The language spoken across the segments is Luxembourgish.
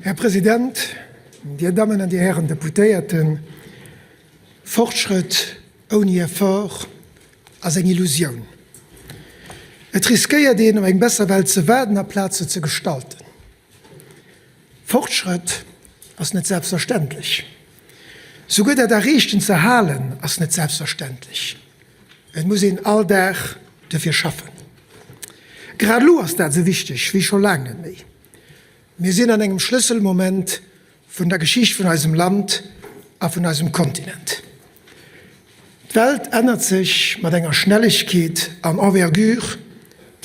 Här President, Dir Dammen an Dir Hären Deputéierten, Fortschrëtt ouni Effort ass eng Illusioun. Et riskéiert een, op eng besser Welt ze waarden, aplaz se ze gestalten. Fortschrëtt ass net selbstverständlech. Souguer dat Erreechten ze halen ass net selbstverständlech. Et muss een all Dag duerfir schaffen. Grad elo ass dat esou wichteg wéi scho laang net méi. Mir sinn an engem Schlësselmoment vun der Geschicht vun eisem Land a vun eisem Kontinent. D'Welt ännert sech mat enger Schnellegkeet an Envergure,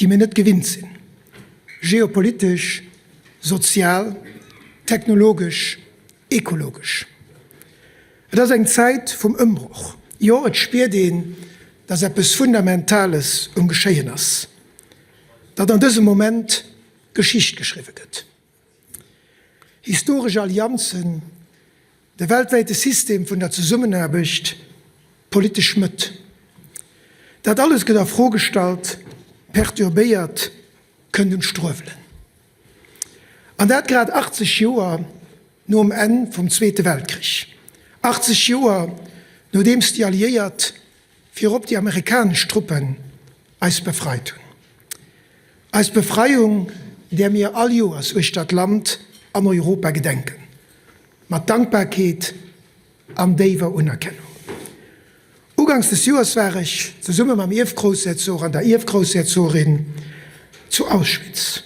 déi mir net gewinnt sinn, geopolitesch, sozial, technologesch, ekologesch. Et ass eng Zäit vum Ëmbroch. Jo, et spiert een, datt eppes Fundamentales um Geschéien ass, datt an dësem Moment Geschicht geschriwwe gëtt. Historesch Allianzen, de weltwäite System vun der Zesummenaarbecht, d'politesch Mëtt, dat alles gëtt a Fro gestallt, perturbéiert, kënnt un d'Struewelen. An dat grad 80 Joer nom Enn vum Zweete Weltkrich, 80 Joer nodeems déi Alliéiert, virop déi amerikanesch Truppen, eis befreit hunn. Eis Befreiung, där mir all Joers uechter d'Land an Europa gedenken, mat Dankbarkeet an déiwer Unerkennung. Ugangs des Joers war ech zesumme mam Ierfgroussherzog an der Ierfgroussherzogin zu Auschwitz.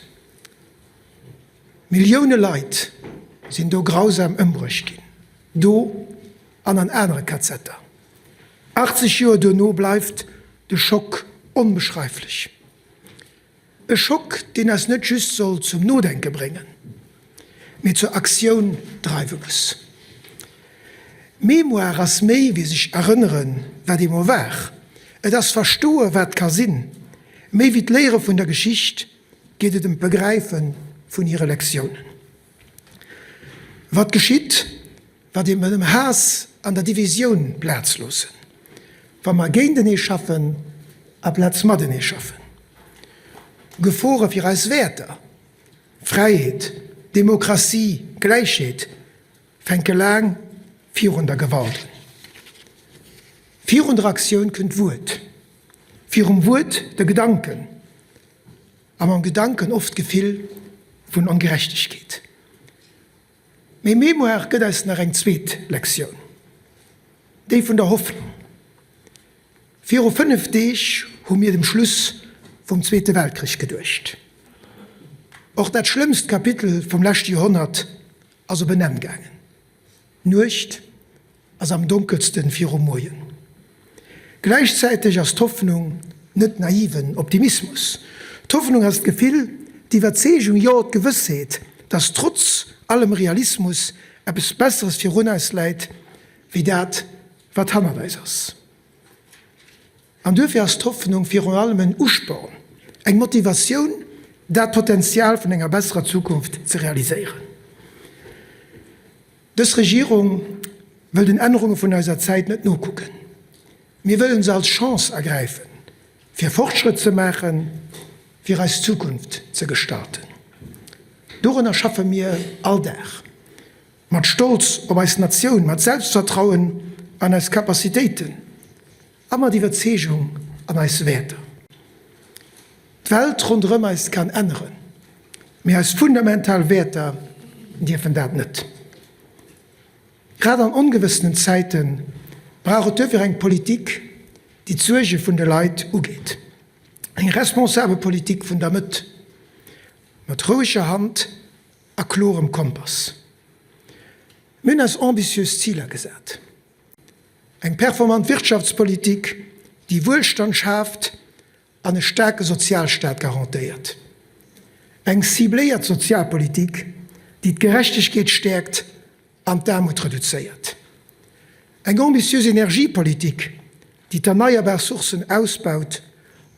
Millioune Leit sinn do grausam ëmbruecht ginn, do an an anere KZer. 80 Joer duerno bleift de Schock onbeschreiflech. E Schock, deen eis net just soll zum Nodenke bréngen, mee zur Aktioun dreiwe muss. Mémoire ass méi wéi sech erënneren, wat eemol war. Et ass verstoe wat ka sinn. Méi wéi d'Léiere vun der Geschicht geet et ëm d'Begräife vun hire Lektiounen. Wat geschitt, Wat ee dem Haass an der Divisioun Plaz loossen, wa mer géintenee schaffen aplaz matenee schaffen. Gefore fir eis Wäerter, Fräiheet, Demokratie, Gläichheet, fänke laang virun der Gewalt un. Virun der Aktioun kënnt d'Wuert, virum Wuert de Gedanken a mam Gedanken oft d'Gefill vun Ongerechtegkeet. Mee Mémoire gëtt eis nach eng zweet Lektioun, déi vun der Hoffnung. Viru 5 Deeg hu mir dem Schluss vum Zweete Weltkrich geduecht. Och dat schlëmmst Kapitel vum leschte Joerhonnert ass op en Enn gaangen. D'Nuecht ass am donkelsten virum Moien. Gläichzäiteg ass d'Hoffnung net naiven Optimismus. D'Hoffnung ass d'Gefill, d'Iwwerzeegung, jo d'Gewëssheet, dass trotz allem Realismus eppes Besseres virun eis läit, wéi dat, wat hannert eis ass. An duerfir ass d'Hoffnung virun allem en Usporn, eng Motivatioun, dat Potenzial vun enger besserer Zukunft ze realiséieren. Dës Regierung wëll den Ännerunge vun eiser Zäit net nokucken. Mir wëllen se als Chance ergräifen, fir Fortschrëtt ze maachen, fir eis Zukunft ze gestalten. Dorunner schaffe mir all Dag, mat Stolz op eis Natioun, mat Selbstvertrauen an eis Capacitéiten a mat Iwwerzeegung an eis Wäerter. D'Welt ronderëm eis kann änneren, mee eis fundamental Wäerter dierfen dat net. Grad an ongewëssenen Zäite brauch et duerfir eng Politik, déi d'Suerge vun de Leit ugeet. Eng responsabel Politik vun der Mëtt, mat roueger Hand a klorem Kompass. Mir hunn eis ambitiös Ziler gesat. Eng performant Wirtschaftspolitik, déi Wuelstand schaaft an e staarke Sozialstaat garantéiert. Eng cibléiert Sozialpolitik, déi d'Gerechtegkeet stäerkt an d'Aarmut reduzéiert. Eng ambitiös Energiepolitik, déi d'erneierbar Sourcen ausbaut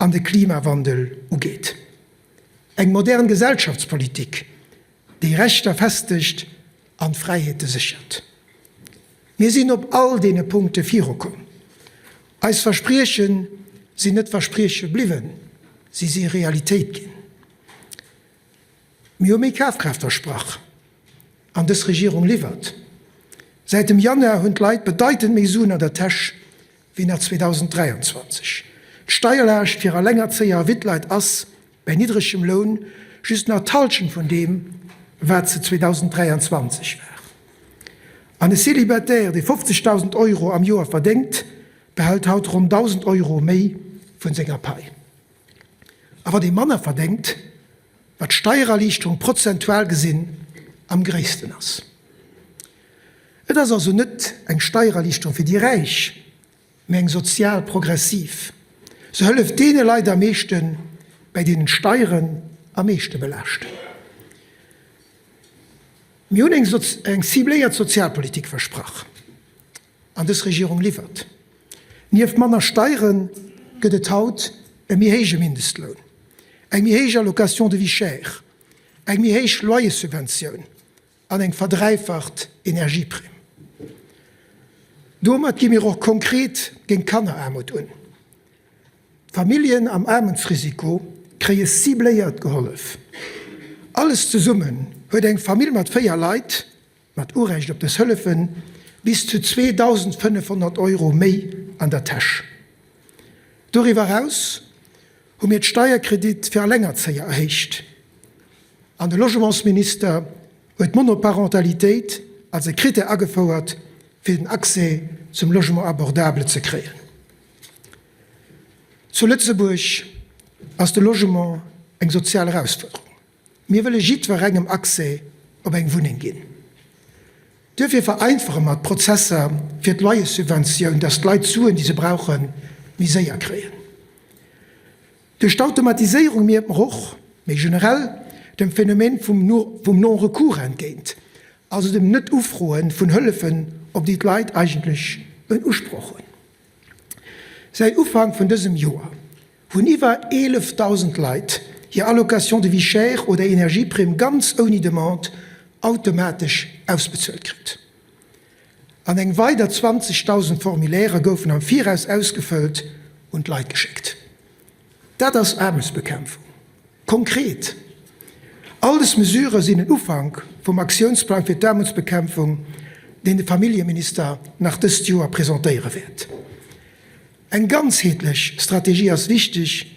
an de Klimawandel ugeet. Eng modern Gesellschaftspolitik, déi Rechter festegt an d'Fräiheete séchert. Mir sinn op all deene Punkte virukomm. Eis Versprieche sinn net Versprieche bliwwen, si si Realitéit ginn. Mir hu méi Kafkraaft versprach. An dës Regierung liwwert. Säit dem Januar hunn d'Leit bedeitend méi Suen an der Täsch wéi nach 2023. D'Steierlaascht fir Allengerzéier a Wittleit ass, bäi niddregem Loun, just nach d'Hallschent vun deem, wat se 2023 war. An e Célibataire, dee 50.000 Euro am Joer verdéngt, behält haut ronn 1.000 Euro méi vun senger Pai. A wat ee manner verdéngt, wat d'Steiererliichterung prozentual gesinn am gréissten ass. Et ass also net eng Steiererliichterung fir déi Räich, mä eng sozial progressiv. Se hëlleft deene Leit am meeschten, bäi deenen d'Steieren am meeschte belaaschten. Mir hunn eng cibléiert Sozialpolitik versprach. An dës Regierung liwwert. Nieft manner Steiere gëtt et haut e méi héije Mindestloun, eng méi héich Allocation de vie chère, eng méi héich Loyerssubventioun an eng verdräifacht Energieprimm. Domat gi mir och konkret géint Kanneraarmut un. Familljen am Aarmutsrisiko kréie cibléiert gehollef. Alles zesummen huet eng Famill mat 4 Leit Mat Urecht op dës Hëllefen, bis zu 2.500 Euro méi an der Täsch. Doriwwer eraus hu mir d'Steierkredit fir Allengerzéier erhéicht an de Logementsminister huet d'Monoparentalitéit als e Critère agefouert, fir den Accès zum Logement abordable ze kréien. Zu Lëtzebuerg ass de Logement eng sozial Erausfuerderung. Mir wëlle jiddwerengem Accès op eng Wunneng ginn. Duerfir vereinfache mer d'Prozesser fir d'Loyerssubventioun, dass d'Leit d'Suen, déi se brauchen, méi séier kréien. Duerch d'Automatiséierung mierkt mer och, méi generell, dem Phänomen vum Non-recours entgéint, also dem Net-Ufroe vun Hëllefen, op déi d'Leit eigentlech en Usproch hunn. Säit Ufank vun dësem Joer hunn iwwer 11.000 Leit hir Allocation de vie chère oder Energieprimm ganz ouni Demande automatesch ausbezuelt kritt. An eng weider 20.000 Formulairë goufen am Viraus ausgefëllt un d'Leit geschéckt. Dat ass Aarmutsbekämpfung. Konkret. All des Mesurë sinn en Ufank vum Aktiounsplang fir d'Aarmutsbekämpfung, deen de Familljeminister nach dëst Joer presentéiere wäert. Eng ganzheetlech Strategie ass wichteg,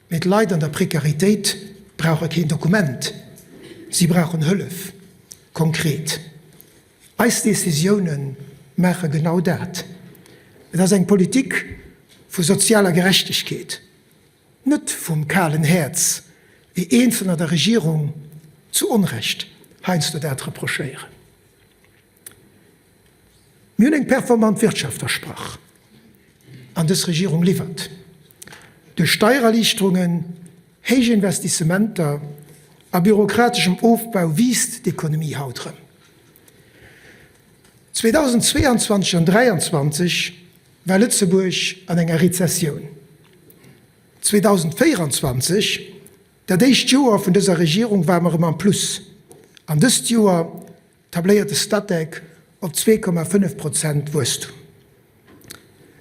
mee d'Leit an der Prekaritéit brauche keen Dokument, si brauchen Hëllef, konkret. Eis Decisioune maache genau dat. Et ass eng Politik vu sozialer Gerechtegkeet, net vum kalen Häerz, wéi Eenzelner der Regierung zu Onrecht heiansdo dat reprochéieren. Mir hunn eng performant Wirtschaft versprach, an dës Regierung liwwert. Duerch Steiererliichterungen, héich Investissementer a bürokrateschem Ofbau wiisst d'Ekonomie haut erëm. 2022 an 2023 war Lëtzebuerg an enger Rezessioun. 2024, dat éischt Joer vun dëser Regierung, ware mer erëm am Plus, an dëst Joer tabléiert de Statec op 2,5 Prozent Wuesstum.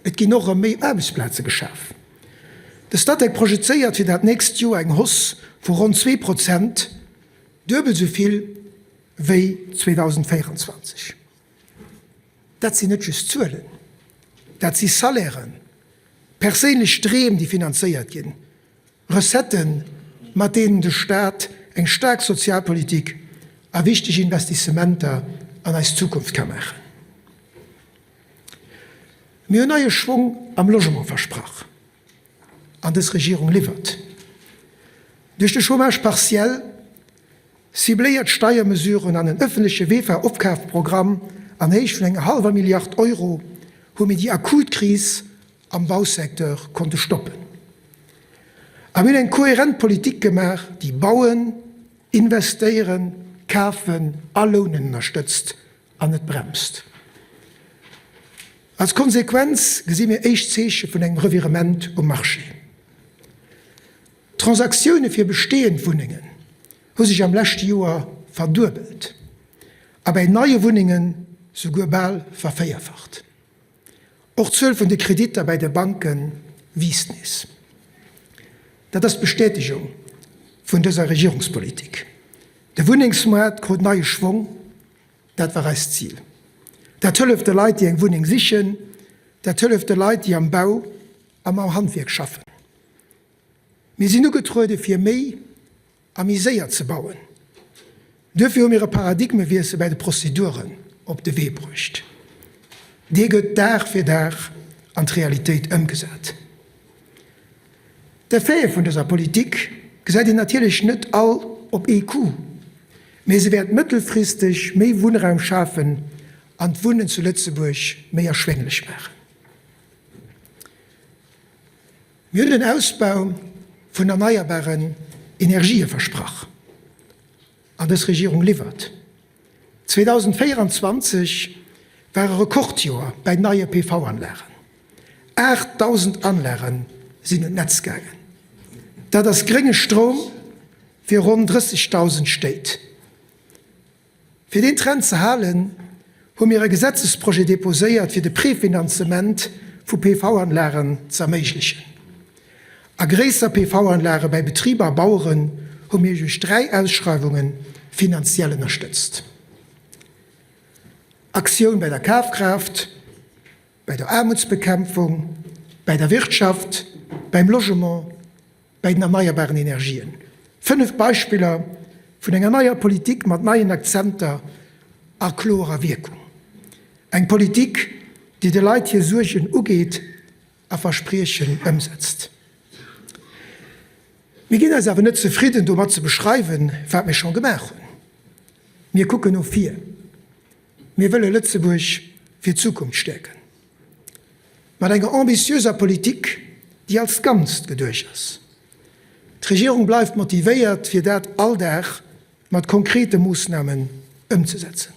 Et ginn och erëm méi Aarbechtsplaze geschaf. De Statec projezéiert fir dat nächst Joer eng Hausse vu ronn 2 Prozent, duebel esou vill wéi 2024. Dat sinn net just Zuelen, dat si Salairen, perséinlech Dreem, déi finanzéiert ginn, Recetten, mat deenen de Staat eng staark Sozialpolitik a wichteg Investissementer an eis Zukunft ka maachen. Mir hunn neie Schwong am Logement versprach an dës Regierung liwwert. Duerch de Chômage partiel, cibléiert Steiermesuren an en ëffentleche VEFA-Opkafprogramm an Héicht vun enger hallwer Milliard Euro hu mir déi akut Kris am Bausecteur konnte stoppen. A mir hunn eng kohärent Politik gemaach, déi Bauen, Investéieren, Kafen a Lounen ënnerstëtzt an net bremst. Als Konsequenz gesi mir éischt Zeeche vun engem Revirement um Marché. D'Transaktioune fir besteeënd Wunnengen hu sech am leschte Joer verduebelt a bäi neie Wunnenge souguer bal vervéierfacht. Och d'Zuel vun de Kreditter bäi de Banke wiisst nees. Dat ass d'Bestätegung vun dëser Regierungspolitik. De Wunnengsmoart krut neie Schwong. Dat war eist Zil. Dat hëlleft de Leit, déi eng Wunneng sichen. Dat hëlleft de Leit, déi am Bau a mam Handwierk schaffen. Mir sinn ugetruede fir méi a méi séier ze bauen. Duerfir hu mir e Paradigmewiessel bäi de Prozeduren op de Wee bruecht. Dee gëtt Dag fir Dag an d'Realitéit ëmgesat. D'Effete vun dëser Politik gesäit een natierlech net all op ee Coup, mee se wäert mëttelfristeg méi Wunnraum schafen an d'Wunnen zu Lëtzebuerg méi erschwénglech maachen. Mir hunn den Ausbau vun erneierbaren Energië versprach an dës Regierung liwwert. 2024 war e Rekordjoer bäi neie PV-Anlagen. 8.000 Anlage sinn un d'Netz gaangen. Dat ass grénge Stroum fir ronn 30.000 Stéit. Fir deen Trend ze halen, hu mir e Gesetzesprojet deposéiert, fir de Prefinanzement vu PV-Anlagen ze erméiglechen. A gréisser PV-Anlage bäi Betriber a Baueren hu mir duerch 3 Ausschreiwunge finanziell ënnerstëtzt. Aktioun bäi der Kafkraaft, bäi der Aarmutsbekämpfung, bäi der Wirtschaft, bäim Logement, bäi den erneierbaren Energien. 5 Beispiller vun enger neier Politik mat neien Akzenter a klorer Wierkung. Eng Politik, déi de Leit hir Suergen ugeet a Verspriechen ëmsetzt. Mir ginn eis awer net zefridden domat ze beschreiwen, wat mir scho gemaach hunn. Mir kucken no vir. Mir wëlle Lëtzebuerg fir d'Zukunft stäerken. Mat enger ambitiöser Politik, déi als Ganzt geduecht ass. D'Regierung bleift motivéiert, fir dat all Dag mat konkrete Moossnamen ëmzesetzen.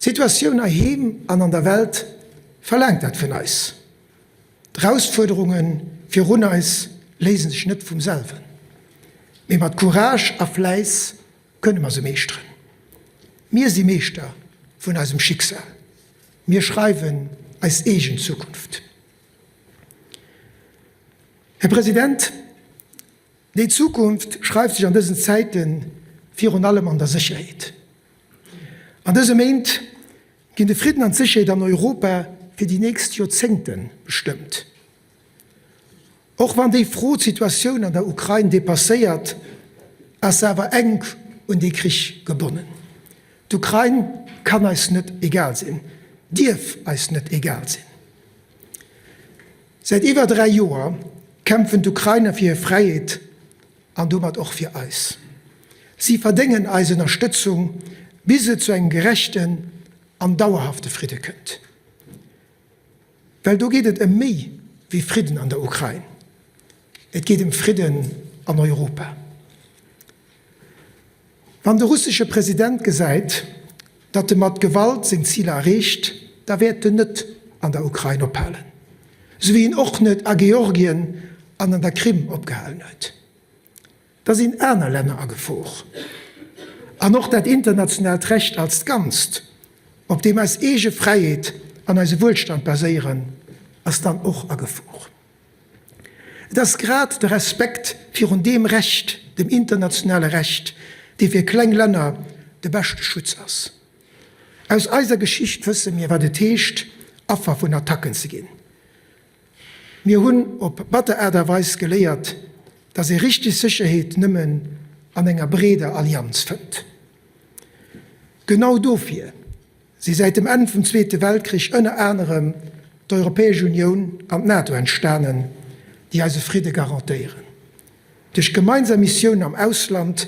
D'Situatioun heiheem an an der Welt verlaangt dat vun eis. D'Erausfuerderunge virun eis léise sech net vum selwen, mee mat Courage a Fläiss kënne mer se meeschteren. Mir si Meeschter vun eisem Schicksal. Mir schreiwen eis eegen Zukunft. Här President, déi Zukunft schreift sech an dësen Zäite virun allem an der Sécherheet. An dëse Méint ginn de Fridden an d'Sécherheet an Europa fir déi nächst Joerzéngte bestëmmt. Och wann déi Fro d'Situatioun an der Ukrain depasséiert, ass se awer enk un dee Krich gebonnen. D'Ukrain kann eis net egal sinn, dierf eis net egal sinn. Säit iwwer 3 Joer kämpfen d'Ukrainer fir hir Fräiheet an domat och fir eis. Si verdéngen eis Ënnerstëtzung, bis et zu engem gerechten an dauerhafte Fridde kënnt. Well do geet et ëm méi wéi Fridden an der Ukrain. Et geet ëm Fridden an Europa. Wann de russesche President gesäit, datt e mat Gewalt seng Ziler erreecht, da wäert en net an der Ukrain ophalen, sou wéi en och net a Georgien an an der Krim opgehalen huet. Da sinn aner Länner a Gefor. An och dat internationaalt Recht als Ganzt, op deem eis eege Fräiheet an eise Wuelstand baséieren, ass dann och a Gefor. Et ass grad de Respekt virun deem Recht, dem internationale Recht, dee fir kleng Länner de beschte Schutz ass. Aus eiser Geschicht wësse mir, wat et heescht, Affer vun Attacken ze ginn. Mir hunn op batter Aart a Weis geléiert, dass ee richteg Sécherheet nëmmen an enger breeder Allianz fënnt. Genau dofir si säit dem Enn vum Zweete Weltkrich ënner anerem d'Europäesch Unioun an d'NATO entstanen, déi eise Fridde garantéieren. Duerch gemeinsam Missiounen am Ausland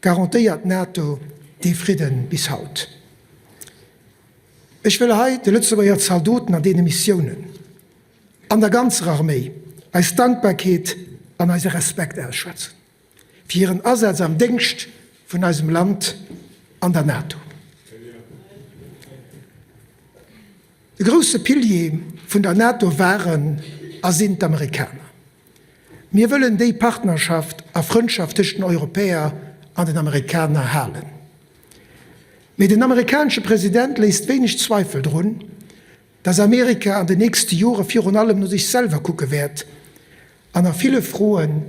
garantéiert d'NATO dee Fridde bis haut. Ech wëll hei de Lëtzebuerger Zaldoten an deene Missiounen an der ganzer Arméi eis Dankbarkeet an eise Respekt ausschwätzen fir hiren Asaz am Déngscht vun eisem Land an der NATO. De grousse Pilier vun der NATO waren a sinn d'Amerikaner. Mir wëllen déi Partnerschaft a Frëndschaft tëscht den Europäer an den Amerikaner halen. Mee den amerikanesche President léisst wéineg Zweifel drun, datt Amerika an den nächste Jore virun allem no sech selwer kucke wäert an a ville Froen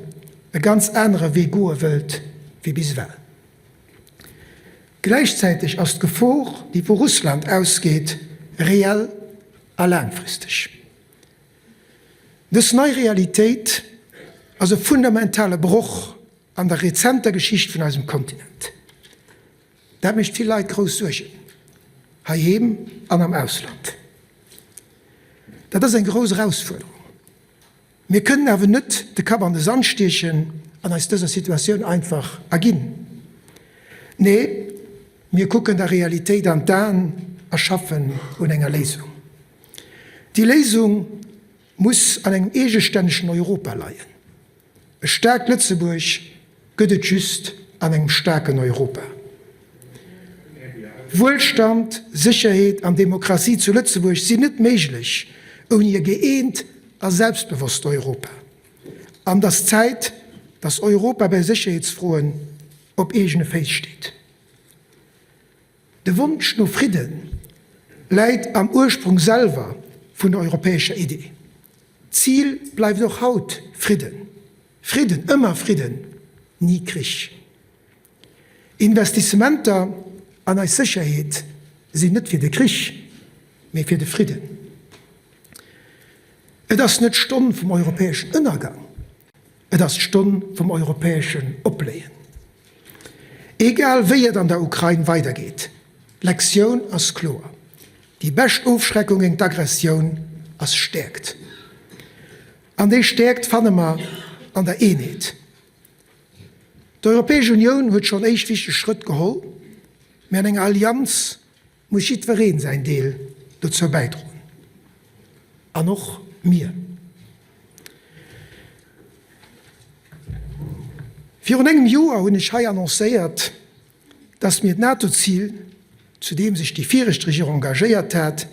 e ganz anere Wee goe wëllt wéi bis ewell. Gläichzäiteg ass d'Gefor, déi vu Russland ausgeet, reell a laangfristeg. Dës nei Realitéit ass e fundamentale Broch an der rezenter Geschicht vun eisem Kontinent. Dat mécht vill Leit grouss Suergen, heiheem an am Ausland. Dat ass eng grouss Erausfuerderung. Mir kënnen awer net de Kapp an de Sand stiechen an eis dëser Situatioun einfach erginn. Nee, mir kucken der Realitéit an d'Aen a schaffen un enger Léisung. Déi Léisung muss an engem eegestännegen Europa leien. E staarkt Lëtzebuerg gëtt et just an engem staarken Europa. Wuelstand, Sécherheet an Demokratie zu Lëtzebuerg sinn net méiglech ouni e gëeent a selbstbewosst Europa. An et ass Zäit, datt Europa bei Sécherheetsfroen op eegene Féiss steet. De Wonsch no Fridde läit am Ursprung selwer vun der europäescher Idee. D'Zil bleift och haut Fridden, Fridden, ëmmer Fridden, ni Krich. Investissementer an eis Sécherheet sinn net fir de Krich, mee fir de Fridden. Et ass net d'Stonn vum europäeschen Ënnergang, et ass d'Stonn vum europäeschen Opbléien. Egal wéi et an der Ukrain weidergeet, d'Lektioun ass kloer, Déi bescht Ofschreckung géint d'Aggressioun ass Stäerkt. An déi Stäerkt fanne mer an der Eenheet. D'Europäesch Unioun huet schonn éischt wichteg Schrëtt geholl, mä an enger Allianz muss jiddweree säin Deel dozou bäidroen. An och mir. Virun engem Joer hunn ech hei annoncéiert, dass mir d'NATO-Zil, zu deem sech déi viregt Regierung engagéiert hat,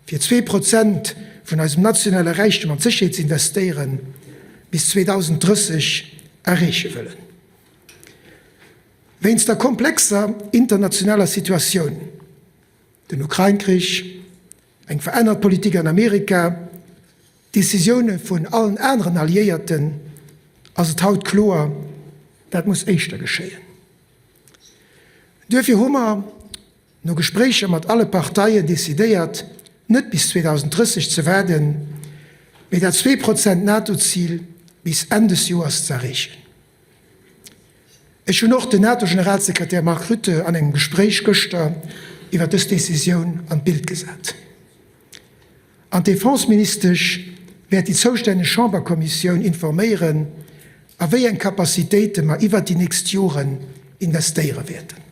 fir 2% vun eisem nationale Räichtum an d'Sécherheet ze investéieren, bis 2030 erreeche wëllen. Wéinst der komplexer internationaler Situatioun, den Ukrain-Krich, eng verännert Politik an Amerika, d'Decisioune vun allen aneren Alliéierten, ass et haut kloer, dat muss éischter geschéien. Duerfir hu mer no Gespréicher mat alle Parteien decidéiert, net bis 2030 ze waarden, mee dat Zweeprozent NATO-Zil bis Enn des Joers ze erreechen. Ech hunn och den NATO-Generalsekretär Mark Rutte an engem Gespréich gëschter iwwer dës Decisioun an d'Bild gesat. An d'Defenseministesch wäert déi zoustänneg Chamberkommissioun informéieren, a wéi eng Capacitéite mer iwwert déi nächst Joren investéiere wäerten.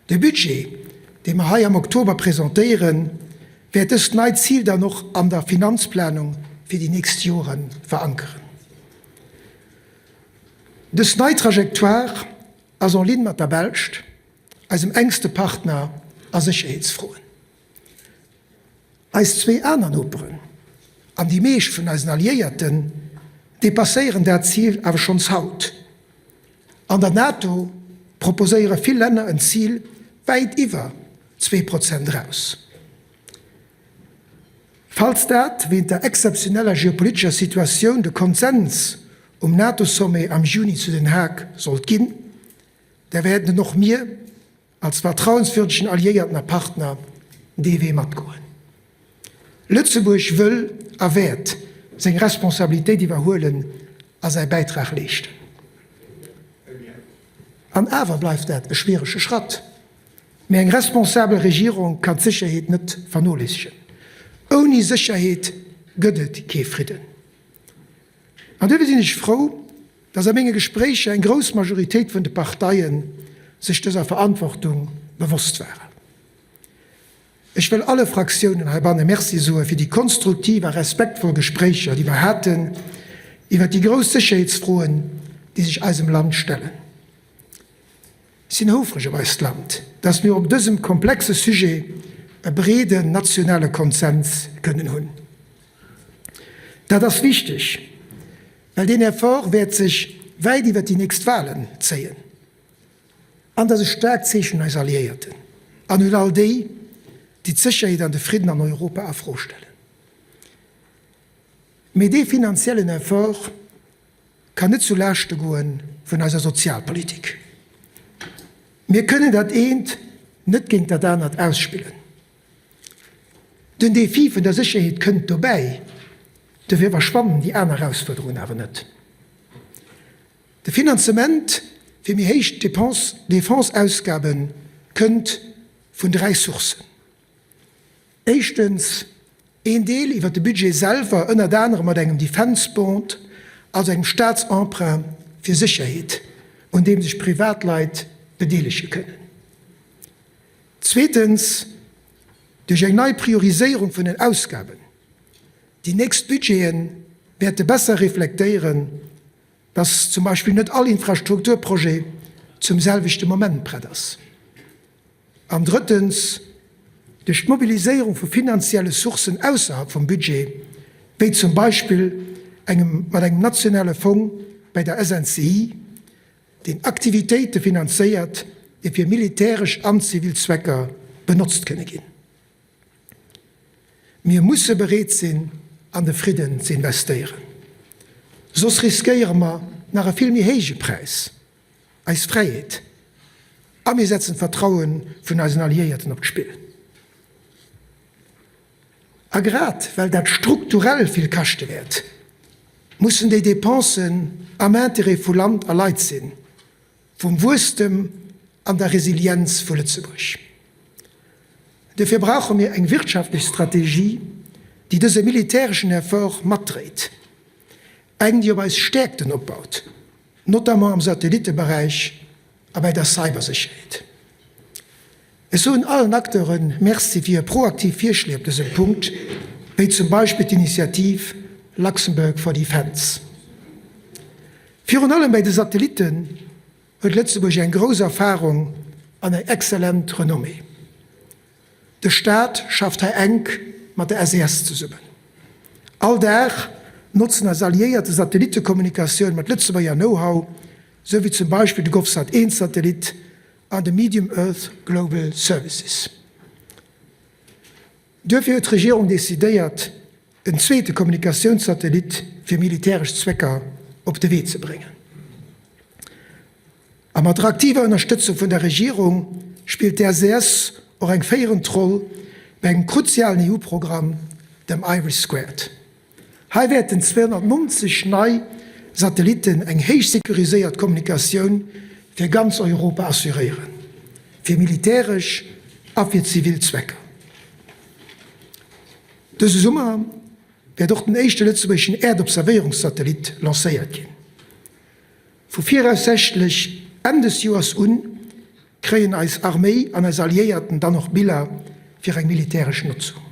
De Budget, dee mer hei am Oktober presentéieren, wäert dëst neit Zil dann och an der Finanzplanung fir déi nächst Jore verankeren. Dës nei Trajectoire ass en ligne mat der Belscht, eisem enkste Partner a Sécherheetsfroen. Eis zwee aner Noperen an déi meescht vun eisen Alliéierten depasséieren dat Zil awer schonns haut. An der NATO proposéiere vill Länner en Zil wäit iwwer 2% eraus. Falls dat wéint der exzeptioneller geopolitescher Situatioun de Konsens um NATO-Sommet am Juni zu Den Haag sollt ginn, da wäerten och mir als vertrauenswürdegen Alliéierten a Partner dee Wee matgoen. Lëtzebuerg wëll a wäert seng Responsabilitéit iwwerhuelen a säi Bäitrag leeschten. An awer bleift dat e schwierege Schratt. Mee eng responsabel Regierung kann d'Sécherheet net vernoléissegen. Ouni Sécherheet gëtt et kee Fridden. An duerfir sinn ech frou, dass a menge Gespréicher eng grouss Majoritéit vun de Parteie sech dëser Verantwortung bewosst waren. Ech wëll alle Fraktiounen heibanne Merci soe fir déi konstruktiv a respektvoll Gespréicher, déi mer haten iwwert déi grouss Sécherheetsfroen, déi sech eisem Land stellen. Ech sinn houfreg op eist Land, dass mir op dësem komplexe Sujet e breeden nationale Konsens kënnen hunn. Dat ass wichteg, well deen Effort wäert sech wäit iwwert déi nächst Wahlen zéien. An et ass e staarkt Zeechen un eis Alliéierten an un all déi, déi d'Sécherheet an de Fridden an Europa a Fro stellen. Mee dee finanziellen Effort kann net zu Laaschte goe vun eiser Sozialpolitik. Mir kënnen dat eent net géint dat anert ausspillen. Den Defi vun der Sécherheet kënnt dobäi, dofir verschwannen déi aner Erausfuerderungen awer net. De Finanzement fir méi héich Defense-Ausgabe kënnt vun 3 Sourcen. Éischtens een Deel iwwer de Budget selwer, ënnert anerem mat engem Defense Bond, also engem Staatsemprunt fir Sécherheet, un deem sech Privatleit bedeelege kënnen. Zweetens duerch eng nei Prioriséierung vun den Ausgaben. Déi nächst Budgete wäerte besser reflektéieren, dass zum Beispill net all Infrastrukturprojet zum selwechte Moment prett ass. An drëttens, duerch d'Mobiliséierung vu finanzielle Sourcen ausserhalb vum Budget, wéi zum Beispill engem mat engem nationale Fong bei der SNCI, deen Aktivitéite finanzéiert, déi fir militäresch an zivil Zwecker benotzt kënne ginn. Mir musse bereet sinn, an de Fridden ze investéieren, soss riskéiere mer nach e vill méi héije Präis, eis Fräiheet, a mir setzen d'Vertraue vun eisen Alliéierten op d'Spill. A grad well dat strukturell vill kaschte wäert, mussen déi Dépensen am Intérêt vu Land a Leit sinn, vum Wuesstem an der Resilienz vu Lëtzebuerg. Duerfir brauche mir eng wirtschaftlech Strategie, déi dëse militäreschen Effort matdréit, eng, déi op eis Stäerkten opbaut, notamment am Satellitteberäich a bei der Cybersécherheet. Ech soen allen Acteure Merci fir hir proaktiv Virschléi op dësem Punkt, wéi zum Beispill d'Initiativ Luxembourg for Defence. Virun allem bei de Satellitten huet Lëtzebuerg eng grouss Erfarung an eng exzellent Renommée. De Staat schafft hei enk mat der SES zesummen. All Dag notzen eis Alliéierte Satellittekommunikatioun mat Lëtzebuerger Know-how, sou wéi zum Beispill de GovSat 1 Satellit an de Medium Earth Global Services. Duerfir huet d'Regierung decidéiert, en zweete Kommunikatiounssatellit fir militäresch Zwecker op de Wee ze bréngen. A mat der aktiver Ënnerstëtzung vun der Regierung spillt d'SES och eng féierend Roll bei engem kruzialen EU-Programm, dem Iris Squared. Hei wäerten 290 nei Satellitten eng héich securiséiert Kommunikatioun fir ganz Europa assuréieren, fir militäresch a fir zivil Zwecker. Dëse Summer wäert och den éischte lëtzebuergeschen Äerdobservéierungssatellit lancéiert ginn. Vu viraussichtlech Enn des Joers un kréien eis Arméi an eis Alliéierten dann och Biller fir eng militäresch Notzung.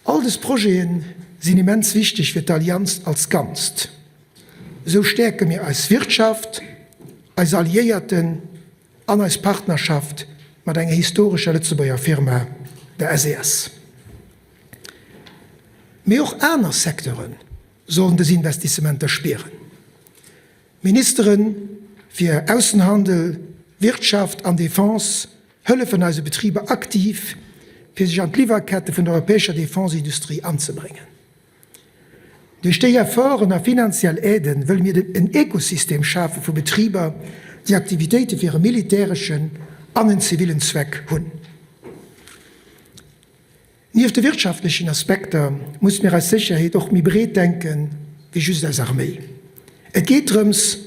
All des Projete sinn immens wichteg fir d'Allianz als Ganzt. Esou stäerke mir eis Wirtschaft, eis Alliéierten an eis Partnerschaft mat enger historescher Lëtzebuerger Firma, der SES. Mee och aner Secteure sollen des Investissementer spieren. D'Ministere fir Aussenhandel, Wirtschaft an Defense hëllefen eise Betriber aktiv, fir sech an d'Liwwerkette vun der europäescher Defenseindustrie anzebréngen. Duerch déi Efforten a finanziell Aiden wëlle mir en Ekosystem schafe vu Betriber, déi Aktivitéite fir e militäreschen an en zivillen Zweck hunn. Nieft de wirtschaftlechen Aspekter musse mir eis Sécherheet och méi breet denke wéi just eis Arméi. Et geet drëms,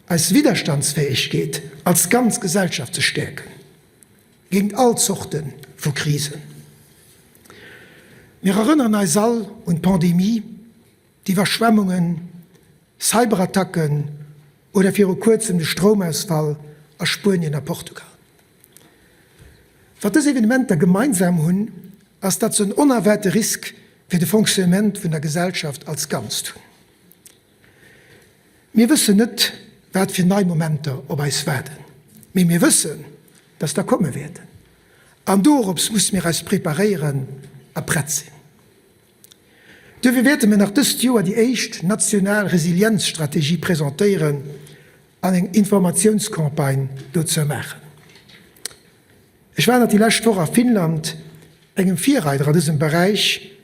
eis Widderstandsfäegkeet als ganz Gesellschaft ze stäerken, géint all Zorte vu Krisen. Mir erënneren eis all un d'Pandemie, d'Iwwerschwemmungen, Cyberattacken oder viru kuerzem de Stroumausfall a Spuenien a Portugal. Wat dës Evenementer gemeinsam hunn, ass, datt se en onerwaarte Risk fir de Fonctionnement vun der Gesellschaft als Ganzt hunn. Mir wëssen net, wat fir nei Momenter op eis waarden, mee mir wëssen, datt der komme wäerten. An dorops musse mir eis preparéieren a prett sinn. Duerfir wäerte mir nach dëst Joer déi éischt national Resilienzstrategie presentéieren an eng Informatiounscampagne dozou maachen. Ech war nach déi lescht Woch a Finnland, engem Virreider an dësem Beräich,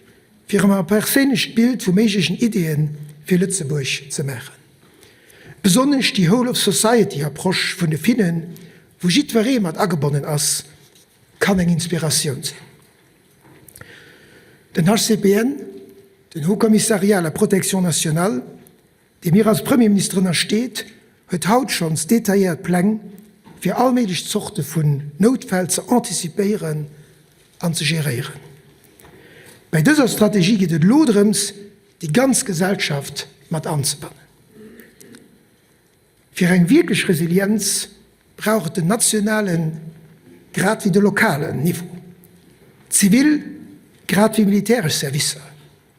fir mer e perséinlecht Bild vu méiglechen Ideeë fir Lëtzebuerg ze maachen. Besonnesch déi Whole-of-Society-Approche vun de Finnen, wou jiddweree mat agebonnen ass, kann eng Inspiratioun sinn. Den HCPN, den Haut Commissariat à la Protection nationale, dee mir als Premierminister ënnersteet, huet haut schonns detailléiert Pläng, fir all méiglech Zorte vun Noutfäll ze anticipéieren an ze geréieren. Bäi dëser Strategie geet et elo drëms, déi ganz Gesellschaft mat anzebannen. Fir eng wierklech Resilienz brauch et den nationale grad wéi de lokalen Niveau, zivil grad wéi militäresch Servicer,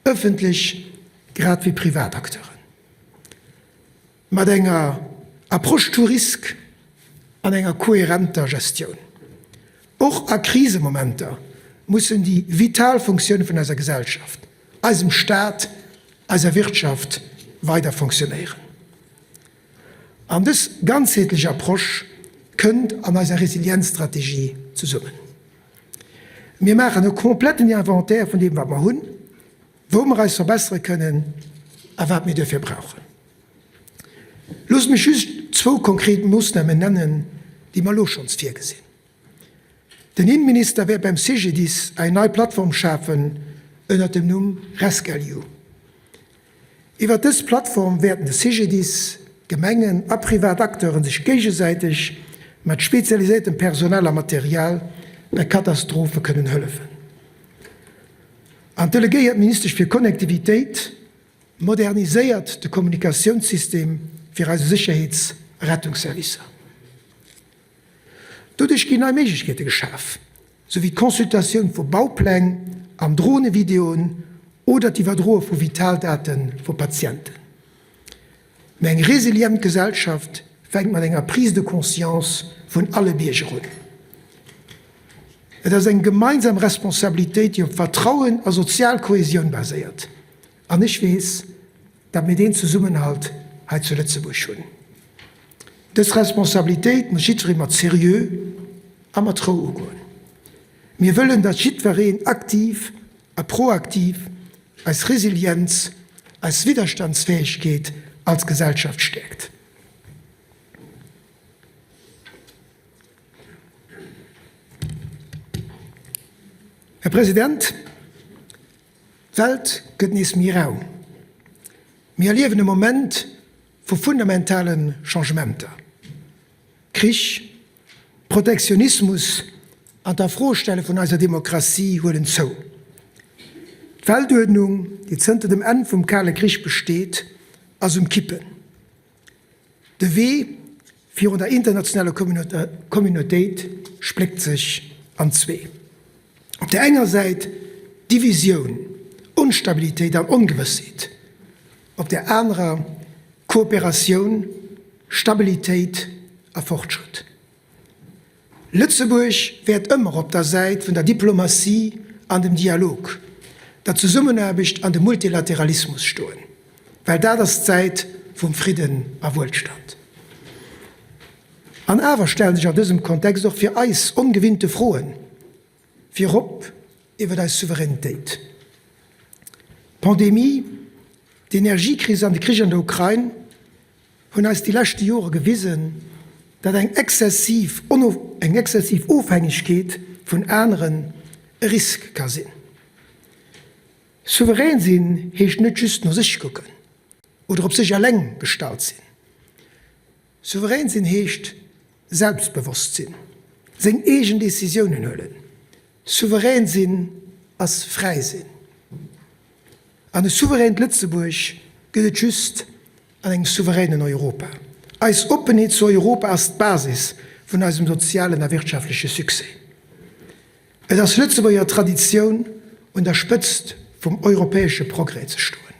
ëffentlech grad wéi privat Acteuren. Mat enger Approche to risk an enger kohärenter Gestioun. Och a Krisemomenter mussen déi vital Funktioune vun eiser Gesellschaft, eisem Staat, eiser Wirtschaft weider fonctionnéieren. An dës ganzheetlech Approche kënnt an eiser Resilienzstrategie zesummen. Mir maachen e kompletten Inventaire vun deem, wat mer hunn, wou mer eis verbessere kënnen a wat mir duerfir brauchen. Loosst mech just zwou konkret Moossnamen nennen, déi mer elo schonns virgesinn. Den Innenminister wäert beim CGDIS eng nei Plattform schafen ënnert dem Numm RescLU. Iwwert dës Plattform wäerten de CGDIS, d'Gemengen a privat Acteuren sech géigesäiteg mat spezialiséiertem Personal a Material bei Katastrophe kënnen hëllefen. An d'delegéiert Ministesch fir Connectivitéit moderniséiert de Kommunikatiounssystem fir eise Sécherheets a Rettungsservicer. Doduerch ginn nei Méiglechkeete geschaf, sou wéi d'Consultatioun vu Baupläng an Dronevideoen oder d'Iwwerdroe vu Vitaldate vu Patienten. Mä eng resilient Gesellschaft fänkt mat enger Prise de conscience vun alle Bierger un. Et ass eng gemeinsam Responsabilitéit, déi op Vertrauen a sozial Kohesioun baséiert. An ech weess, datt mir deen Zesummenhalt hei zu Lëtzebuerg hunn. Dës Responsabilitéit muss jiddweree mat Seriö a mat Rou ugoen. Mir wëllen, datt jiddwereen aktiv a proaktiv eis Resilienz, eis Widderstandsfäegkeet als Gesellschaft stäerkt. Här President, d'Welt gëtt nees méi rau. Mir erliewen e Moment, vu fundamentale Changementer, Krich, Protektionismus an d'Afroestelle vun eiser Demokratie huelen zou. D'Weltuerdnung, déi zënter dem Enn vum Kale Krich besteet, ass um Kippen. De Wee virun der internationaler Communautéit spléckt sech an zwee. Op där enger Säit Divisioun, Onstabilitéit an Ongewëssheet, op där anerer Kooperatioun, Stabilitéit a Fortschrëtt. Lëtzebuerg wäert ëmmer op der Säit vun der Diplomatie an dem Dialog, der Zesummenaarbecht an dem Multilateralismus stoen, well dat ass d'Säit vum Fridden a Wuelstand. An awer stellen sech an dësem Kontext och fir eis ongewinnte Froen, virop iwwer eis Souveränitéit. D'Pandemie, d'Energiekris an de Krich an der Ukrain hunn eis déi leschte Jore gewisen, datt eng exzessiv eng exzessiv Ofhängegkeet vun aneren e Risk ka sinn. Souverän sinn heescht net just no sech kucken oder op sech eleng gestallt sinn. Souverän sinn heescht selbstbewosst sinn, seng eegen Decisiounen huelen. Souverän sinn ass fräi sinn. An e souveränt Lëtzebuerg gëtt et just an engem souveränen Europa. Eis Oppenheet zu Europa ass d'Basis vun eisem sozialen a wirtschaftleche Succès. Et ass Lëtzebuerger Traditioun, un der Spëtzt vum europäesche Progrès ze stoen.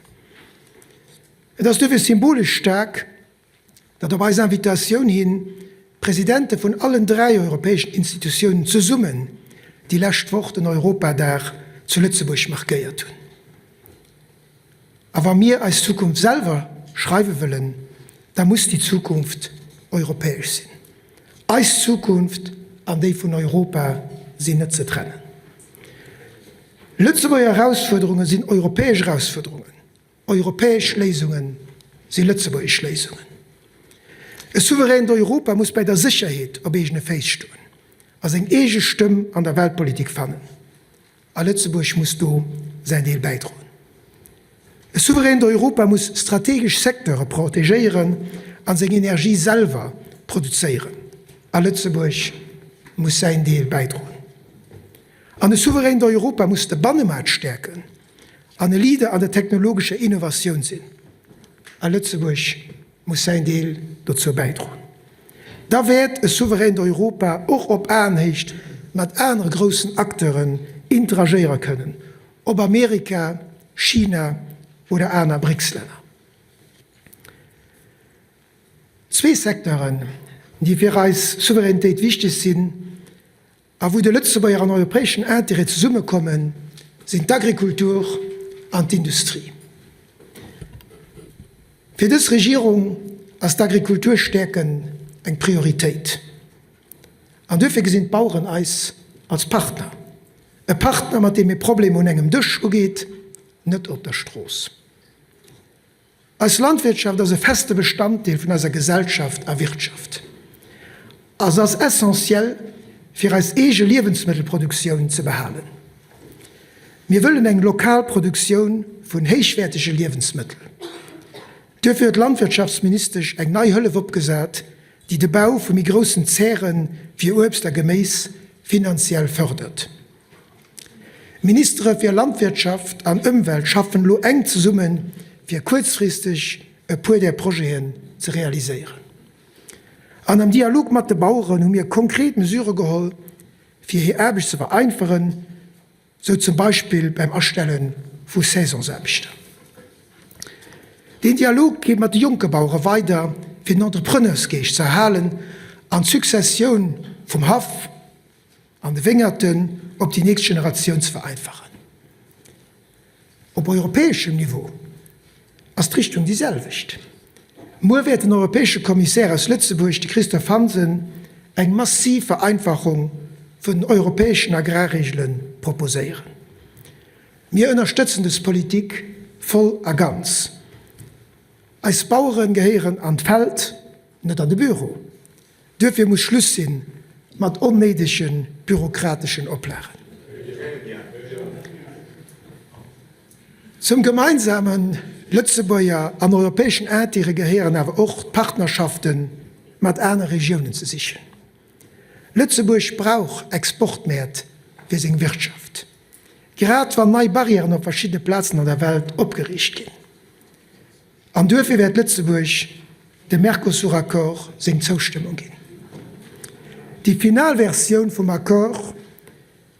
Et ass duerfir symbolesch staark, datt op eis Invitatioun hin d'Presidente vun allen 3 europäeschen Institutiounen zesummen déi lescht Woch den Europadag zu Lëtzebuerg markéiert hunn. A wa mir eis Zukunft selwer schreiwe wëllen, da muss déi Zukunft europäesch sinn. Eis Zukunft an déi vun Europa sinn net ze trennen. Lëtzebuerger Erausfuerderunge sinn europäesch Erausfuerderungen. Europäesch Léisunge si lëtzebuergesch Léisungen. E souveränt Europa muss bei der Sécherheet op eegene Féiss stoen a seng eege Stëmm an der Weltpolitik fannen. A Lëtzebuerg muss do säin Deel bäidroen. E souveränt Europa muss strategesch Secteure protegéieren a seng Energie selwer produzéieren. A Lëtzebuerg muss säin Deel bäidroen. An e souveränt Europa muss de Bannemaart stäerken an e Leader an der technologescher Innovatioun sinn. A Lëtzebuerg muss säin Deel dozou bäidroen. Da wäert e souveränt Europa och op Aenhéicht mat anere groussen Acteuren interagéiere kënnen, ob Amerika, China oder aner BRICS-Länner. Zwee Secteuren, déi fir eis Souveränitéit wichteg sinn, A wou de Lëtzebuerger an europäeschen Intérêt zesummekommen, sinn d'Agrikultur an d'Industrie. Fir dës Regierung ass d'Agrikultur stäerken eng Prioritéit. An duerfir gesinn d'Baueren eis als Partner. E Partner, mat deem ee Problemer un engem Dësch ugeet, net op der Strooss. Eis Landwirtschaft ass e feste Bestanddeel vun eiser Gesellschaft a Wirtschaft a se ass essentiell, fir eis eege Liewensmëttelproduktioun ze behalen. Mir wëllen eng lokal Produktioun vun héichwäertege Liewensmëttel. Duerfir huet d'Landwirtschaftsministesch eng nei Hëllef opgesat, déi de Bau vu méi groussen Zäre fir Uebst a Geméis finanziell fërdert. D'Ministere fir Landwirtschaft an Ëmwelt schaffen elo enk zesummen, fir kuerzfristeg e puer där Projeten ze realiséieren. An am Dialog mat de Baueren hu mir konkret Mesure geholl, fir hir Aarbecht ze vereinfachen, sou zum Beispill beim Astelle vu Saisonsaarbechter. Deen Dialog geet mat de jonke Bauere weider, fir den Entrepreneursgeescht ze erhalen an d'Successioun vum Haff, an de Wéngerten op déi nächst Generatioun ze vereinfachen. Op europäeschem Niveau ass d'Richtung déi selwecht. Muer wäert den europäesche Kommissär aus Lëtzebuerg, de Christophe Hansen, eng massiv Vereinfachung vun den europäeschen Agrarregele proposéieren. Mir ënnerstëtzen dës Politik voll a ganz. Eis Bauere gehéieren an d'Feld, net an de Büro. Duerfir muss Schluss si mat onnéidege bürokrateschen Oplagen. Zum gemeinsame Lëtzebuerger an europäeschen Intérêt gehéieren awer och d'Partnerschafte mat aner Regiounen ze sichen. Lëtzebuerg brauch Exportmäert fir seng Wirtschaft, grad wann nei Barrièren op verschiddene Plazen an der Welt opgeriicht ginn. An duerfir wäert Lëtzebuerg dem Mercosur-Accord seng Zoustëmmung ginn. Déi final Versioun vum Accord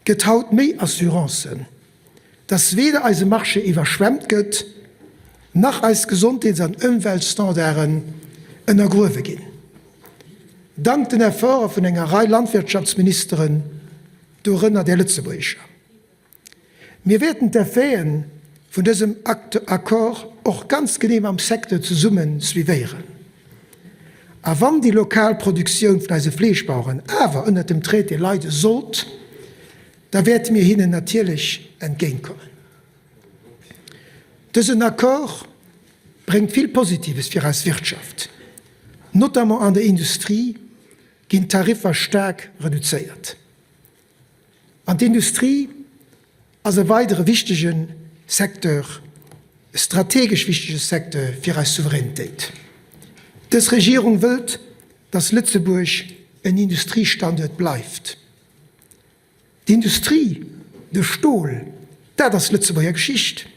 gëtt haut méi Assurancen, dass weder eise Marché iwwerschwemmt gëtt, nach eis Gesondheets an Ëmweltstandarden ënnergruewe ginn. Dank den Efforte vun enger Rei Landwirtschaftsministeren, dorënner där lëtzebuergescher. Mir wäerten d'Effete vun dësem Accord och ganz genee mam Secteur zesumme suivéieren. A wann déi lokal Produktioun vun eise Fleeschbaueren awer ënnert dem Traité leide sollt, da wäerte mir hinnen natierlech entgéintkommen. Dësen Accord bréngt vill Positives fir eis Wirtschaft. Notamment an der Industrie ginn d'Tariffer staark reduzéiert. An d'Industrie ass e weidere wichtege Secteur, e strategesch wichtege Secteur fir eis Souveränitéit. Dës Regierung wëllt, dass Lëtzebuerg en Industriestanduert bleift. D'Industrie, de Stol, dat ass Lëtzebuerger Geschicht.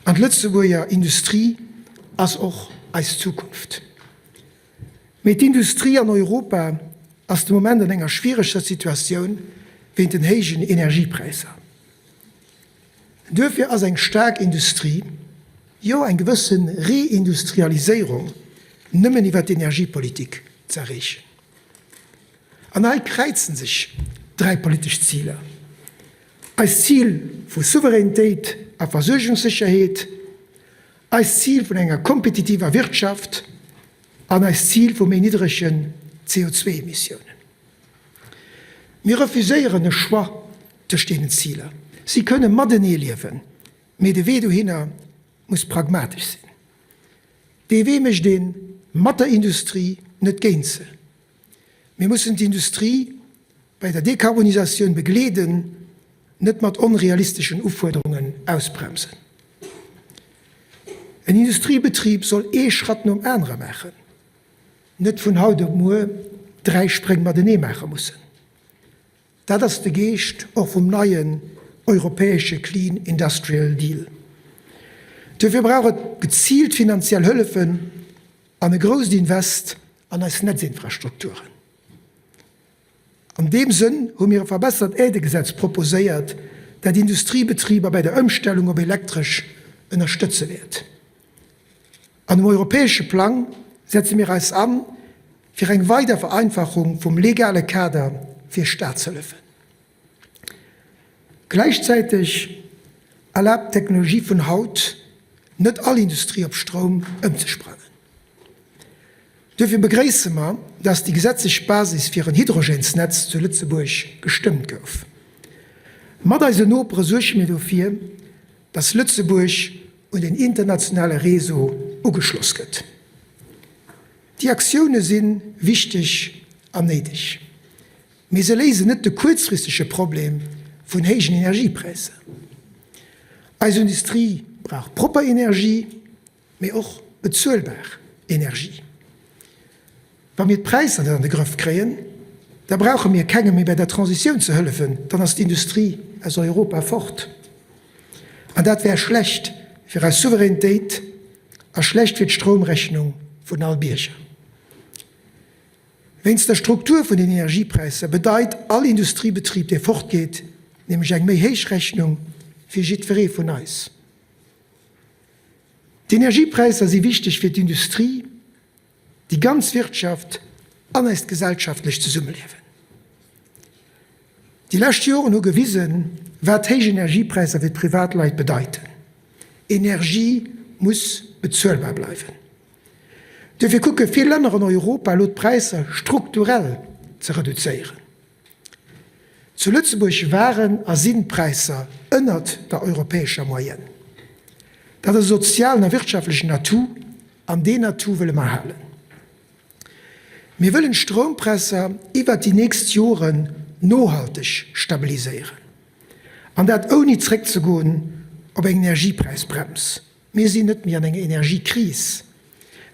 An d'Lëtzebuerger Industrie ass och eis Zukunft. Mee d'Industrie an Europa ass de Moment an enger schwiereger Situatioun wéint den héijen Energiepräisser. Duerfir ass eng staark Industrie, jo eng gewësse Reindustrialiséierung nëmmen iwwer d'Energiepolitik ze erreechen. An hei kräizen sech dräi politesch Ziler, eist Zil vu Souveränitéit a Versuergungssécherheet, eist Zil vun enger kompetitiver Wirtschaft an eist Zil vu méi niddregen CO2-Emissiounen. Mir refuséieren e Choix tëscht deenen Ziler. Si kënne matenee liewen, mee de Wee dohinner muss pragmatesch sinn. Dee Wee mécht ee mat der Industrie. net géint se. Mir mussen d'Industrie bei der Dekarbonisatioun begleeden, net mat onrealisteschen Ufuerderungen ausbremsen. En Industriebetrib soll ee Schratt nom anere maachen, net vun haut op muer 3 Spréng matenee maache mussen. Dat ass de Geescht och vum neien europäesche Clean Industrial Deal. Duerfir brauch et geziilt finanziell Hëllefen an e grousst Invest an eis Netzinfrastrukturen. An deem Sënn hu mir e verbessert Aidëgesetz proposéiert, dat Industriebetriber bei der Ëmstellung op Elektresch ënnerstëtze wäert. An um europäesche Plang setze mir eis an fir eng weider Vereinfachung vum legale Kader fir Staatshëllefen. Gläichzäiteg erlaabt d'Technologie vun haut net all Industrie op Stroum ëmzesprangen. Duerfir begréisse mer, dass déi gesetzlech Basis fir en Hydrogènesnetz zu Lëtzebuerg gestëmmt gouf. Mat eisen Nopere suerge mir dofir, dass Lëtzebuerg un den internationale Réseau ugeschloss gëtt. Déi Aktioune si wichteg an néideg, mee se léisen net de kuerzfristege Problem vun héijen Energiepräisser. Eis Industrie brauch propper Energie, mee och bezuelbar Energie. Wa mir d'Präisser net an de Grëff kréien, da brauche mir kengem méi bei der Transitioun ze hëllefen, dann ass d'Industrie aus Europa fort. An dat wär schlecht fir eis Souveränitéit a schlecht fir d'Stroumrechnung vun all Bierger. Wéinst der Struktur vun den Energiepräisser bedeit all Industriebetrib, dee fortgeet, nämlech eng méi héich Rechnung fir jiddweree vun eis. D'Energiepräisser si wichteg fir d'Industrie, déi ganz Wirtschaft an eist gesellschaftlecht Zesummeliewen. Déi lescht Joren hu gewisen, wat héich Energiepräisser fir d'Privatleit bedeiten. Energie muss bezuelbar bleiwen. Duerfir kucke vill Länner an Europa elo d'Präisser strukturell ze reduzéieren. Zu Lëtzebuerg waren a sinn d'Präisser ënnert der europäescher Moyenne. Dat ass e sozialen a wirtschaftlechen Atout an deen Atout wëlle mer halen. Mir wëllen d'Stroumpresser iwwert déi nächst Joren nohalteg stabiliséieren. An dat ouni zréckzegoen op eng Energiepräisbrems. Mir sinn net méi an enger Energiekris.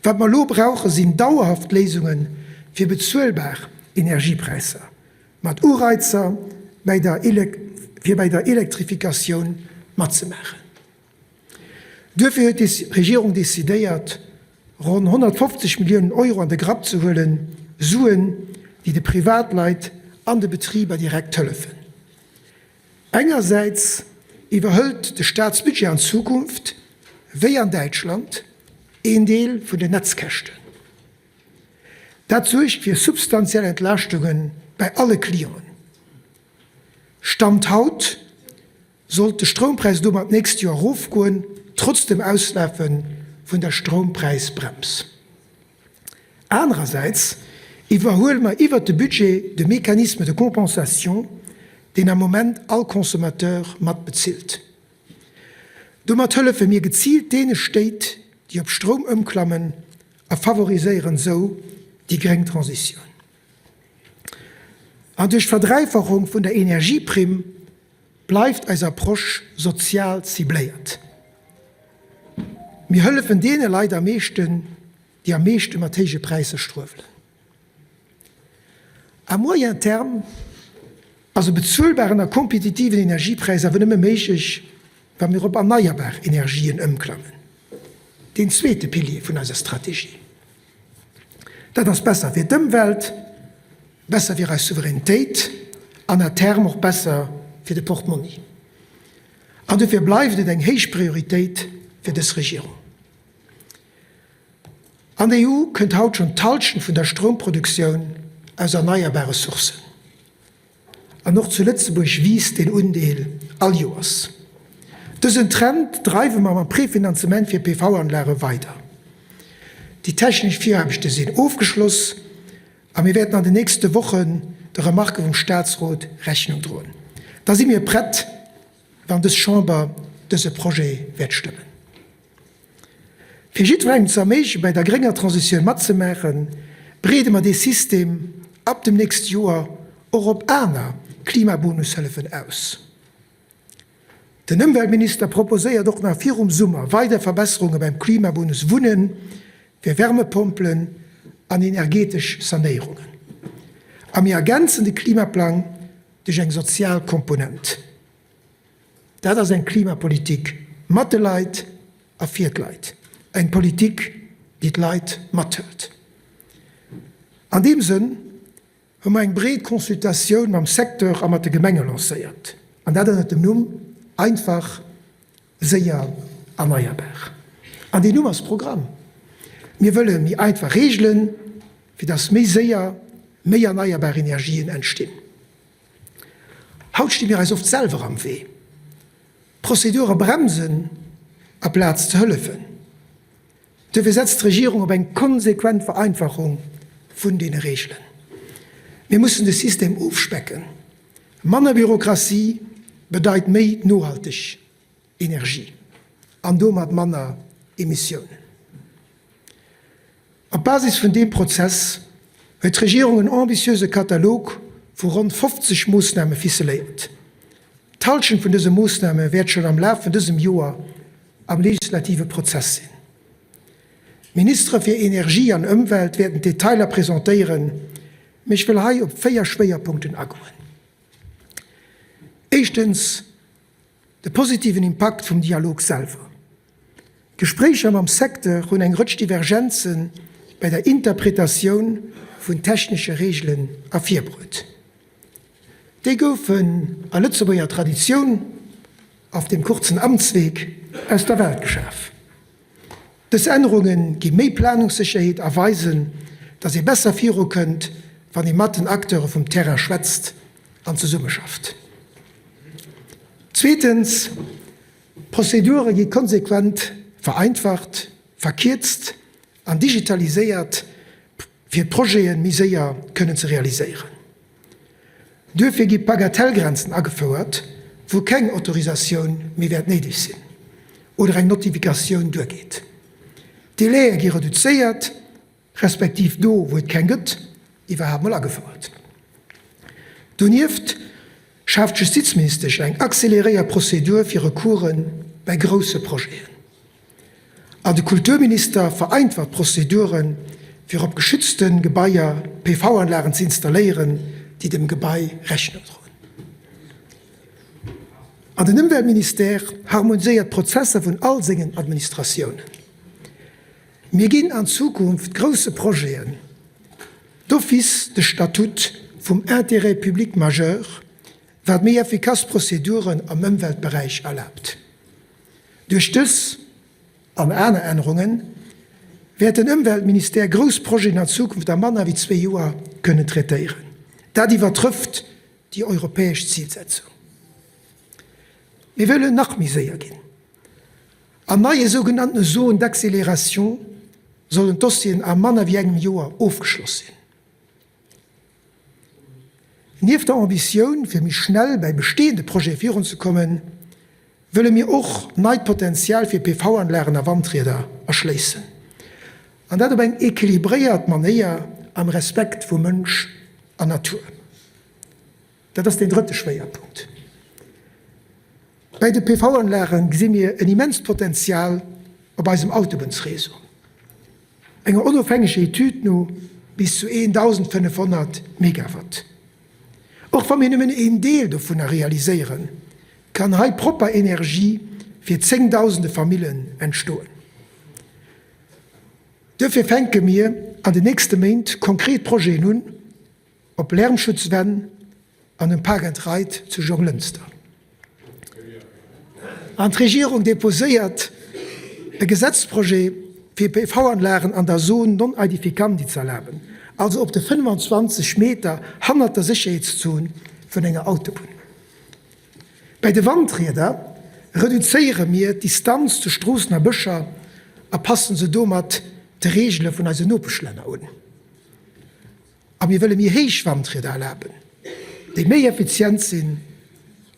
Wat mer elo brauche sinn dauerhaft Léisunge fir bezuelbar Energiepräisser, mat Ureizer bäi der fir bäi der Elektrifikatioun matzemaachen. Duerfir huet d'Regierung decidéiert, ronn 150 Milliounen Euro an de Grapp ze huelen, Suen, déi de Privatleit an de Betriber direkt hëllefen. Engersäits iwwerhëlt de Staatsbudget an Zukunft, wéi an Däitschland, een Deel vun den Netzkäschten. Dat suergt fir substantiell Entlaaschtunge bei alle Clienten. Stand haut sollt de Stroumpräis domat d'nächst Joer erofgoen, trotz dem Auslafe vun der Stroumpräisbrems. Anerersäits iwwerhuele mer iwwert de Budget de Mécanisme de compensation, deen am Moment all Consommateur mat bezilt. Domat hëllefe mir geziilt deene Stéit, déi op Stroum ëmklammen a favoriséieren esou déi gréng Transitioun. An duerch d'Verdräifachung vun der Energieprimm bleift eis Approche sozial cibléiert. Mir hëllefen deene Leit am meeschten, déi am meeschte mat héije Präisser struewelen. À moyen terme ass e bezuelbaren a kompetitiven Energiepräis awer nëmme méiglech, wa mir op erneierbar Energien ëmklammen, deen zweete Pilier vun eiser Strategie. Dat ass besser fir d'Ëmwelt, besser fir eis Souveränitéit an à terme och besser fir de Portmonni. An dofir bleift et eng héich Prioritéit fir dës Regierung. An der EU kënnt haut schonn d'Hallschent vun der Stroumproduktioun aus erneierbare Sourcen. An och zu Lëtzebuerg wiisst deen Undeel all Joers. Dësen Trend dreiwe mer mam Prefinanzement fir PV-Anlage weider. Déi technesch Viraarbechte sinn ofgeschloss a mir wäerten an den nächste Wochen de Remarke vum Staatsrot Rechnung droen. Da si mir prett, wann dës Chamber dëse Projet wäert stëmmen. Fir jiddwerengem ze erméiglechen, bei der grénger Transitioun matzemaachen, breede mer dee System ab dem nächste Joer och op aner Klimabonushëllefen aus. Den Ëmweltminister proposéiert och nach virum Summer weider Verbesserunge beim Klimabonus Wunnen, fir Wärmepompelen an energetesch Sanéierungen. A mir ergänzen de Klimaplang duerch eng sozial Komponent. Dat ass eng Klimapolitik mat de Leit a fir d'Leit. Eng Politik, déi d'Leit mathëlt. An deem Sënn hu mer eng breet Consultatioun mam Secteur a mat de Gemenge lancéiert, an dat ënnert dem Numm Einfach, séier, erneierbar. An deen Numm ass Programm. Mir wëlle méi einfach Reegelen, fir dass méi séier méi erneierbar Energien entstinn. Haut sti mir eis oft selwer am Wee. D'Prozedure bremsen aplaz ze hëllefen. Duerfir setzt d'Regierung op eng konsequent Vereinfachung vun deene Reegelen. Mir mussen de System ofspecken. Manner Bürokratie bedeit méi nohalteg Energie an domat manner Emissiounen. Op Basis vun deem Prozess huet d'Regierung en ambitiöse Katalog vu ronn 50 Moossname ficeléiert. D'Hallschent vun dëse Moossname wäert schonn am Laf vun dësem Joer am legislative Prozess sinn. D'Ministere fir Energie an Ëmwelt wäerten d'Detailer presentéieren, mee ech wëll hei op 4 Schwéierpunkten agoen. Éischtens, de positiven Impakt vum Dialog selwer. D'Gespréicher mam Secteur hunn eng Rëtsch Divergenze bei der Interpretatioun vun technesche Reegelen ervirbruet. Déi goufen a Lëtzebuerger Traditioun auf dem kurzen Amtsweg aus der Welt geschaf. Dës Ännerunge gi méi Planungssécherheet a weisen, datt ee besser virukënnt, wann ee mat den Acteure vum Terrain schwätzt an zesummeschafft. Zweetens, D'Prozedure gi konsequent vereinfacht, verkierzt an digitaliséiert, fir d'Projete méi séier kënnen ze realiséieren. Duerfir gi Bagatellgrenzen agefouert, wou keng Autorisatioun méi wäert néideg sinn oder eng Notifikatioun duergeet. D'Délaië gi reduzéiert, respektiv do, wou et keng gëtt, iwwerhaapt mol agefouert. Donieft schaaft d'Justizministesch eng accéléréiert Prozedur fir Recourse bei grousse Projeten. An de Kulturminister vereinfacht d'Prozeduren, fir op geschützte Gebaier PV-Anlagen ze installéieren, déi dem Gebai Rechnung droen. An den Ëmweltministère harmoniséiert d'Prozesser vun all sengen Administratiounen. Mir ginn an Zukunft grousse Projeten d'office de Statut vum Intérêt public majeur, wat méi effikass Prozeduren am Ëmweltberäich erlaabt. Duerch dës an aner Ännerunge wäert den Ëmweltministère grouss Projeten an Zukunft a manner wéi zwee Joer kënnen traitéieren. Dat iwwertrëfft déi europäesch Zilsetzung. Mir wëllen nach méi séier ginn. An neie sougenanntene Zones d'accélération sollen d'Dossieren a manner wéi engem Joer ofgeschloss sinn. Nieft der Ambitioun, fir méi schnell bei bestehende Projete virunzekommen, wëlle mir och neit Potenzial fir PV-Anlagen a Wandrieder erschléissen. An dat op eng equilibréiert Manéier am Respekt vu Mënsch an Natur. Dat ass deen drëtte Schwéierpunkt. Bäi de PV-Anlage gesi mir en immenst Potenzial op eisem Autobunnsréseau. Enger onofhängeger Etüd no bis zu 1.500 Megawatt. Och wa mir nëmmen een Deel dovunner realiséieren, kann hei propper Energie fir zéngdausende Famillen entstoen. Duerfir fänke mir an den nächste Méint konkret Projeten un, op Lärmschutzwänn an um Park and Ride zu Jonglënster. An d'Regierung deposéiert e Gesetzprojet, fir PV-Anlagen an der Zone non aedificandi ze erlaben, also op de 25 Meter hannert der Sécherheetszon vun enger Autobunn. Bäi de Wandrieder reduzéiere mir d'Distanz zu Stroossen a Bëscher a passen se domat de Reegele vun eisen Nopeschlänner un. A mir wëlle méi héich Wandrieder erlaben, déi méi effizient sinn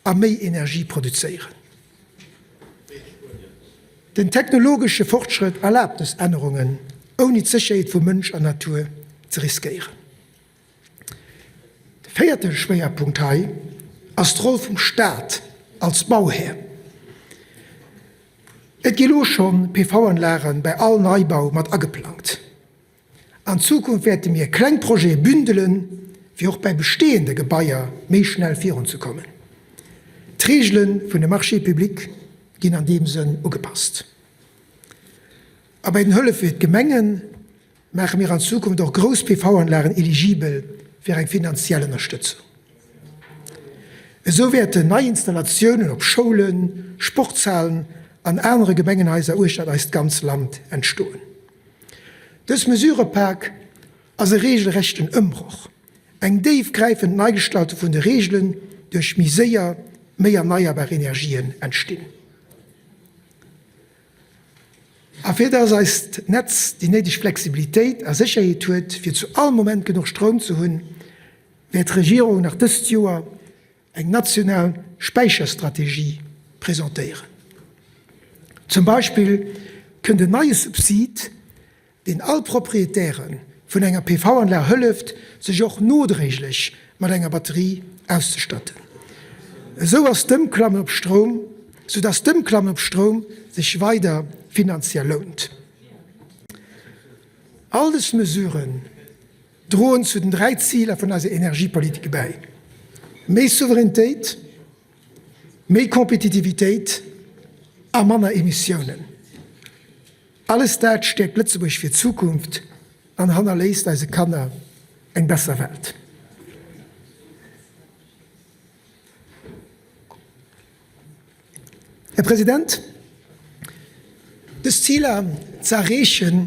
a méi Energie produzéieren. Den technologesche Fortschrëtt erlaabt dës Ännerungen, ouni d'Sécherheet vu Mënsch an Natur. ze riskéieren. De véierte Schwéierpunkt hei ass d'Roll vum Staat als Bauhär. Et gi lo schonn PV-Anlage bei all Neibau mat ageplangt. An Zukunft wäerte mir kleng Projete bündelen, fir och bei bestehende Gebaier méi schnell virunzekommen. D'Reegele vun de Marchés publics ginn an deem Sënn ugepasst. A bei den Hëllef fir d'Gemenge maache mir an Zukunft och grouss PV-Anlagen eligibel fir eng finanziell Ënnerstëtzung. Esou wäerten nei Installatiounen op Schoulen, Sportshalen an anere Gemengenhaiser uechtert eist ganz Land entstoen. Dës Mesurëpak ass e reegelrechten Ëmbroch, eng déifgräifend Neigestaltung vun de Reegelen, duerch méi séier méi erneierbar Energien entstinn. A fir dass eist Netz déi néideg Flexibilitéit a Sécherheet huet, fir zu all Moment genuch Stroum ze hunn, wäert d'Regierung nach dëst Joer eng national Späicherstrategie presentéieren. Zum Beispill kënnt en neie Subsid, deen all Proprietäre vun enger PV-Anlag hëlleft, sech och nodréiglech mat enger Batterie auszestatten. Esou ass d'Ëmklammen op Stroum, sou dass d'Ëmklammen op Stroum sech weider finanziell lount. All dës Mesuren droen zu den 3 Ziler vun eiser Energiepolitik bäi, méi Souveränitéit, méi Kompetitivitéit a manner Emissiounen. Alles dat stäerkt Lëtzebuerg fir d'Zukunft an hannerléisst eise Kanner eng besser Welt. Här President, dës Ziler ze erreechen,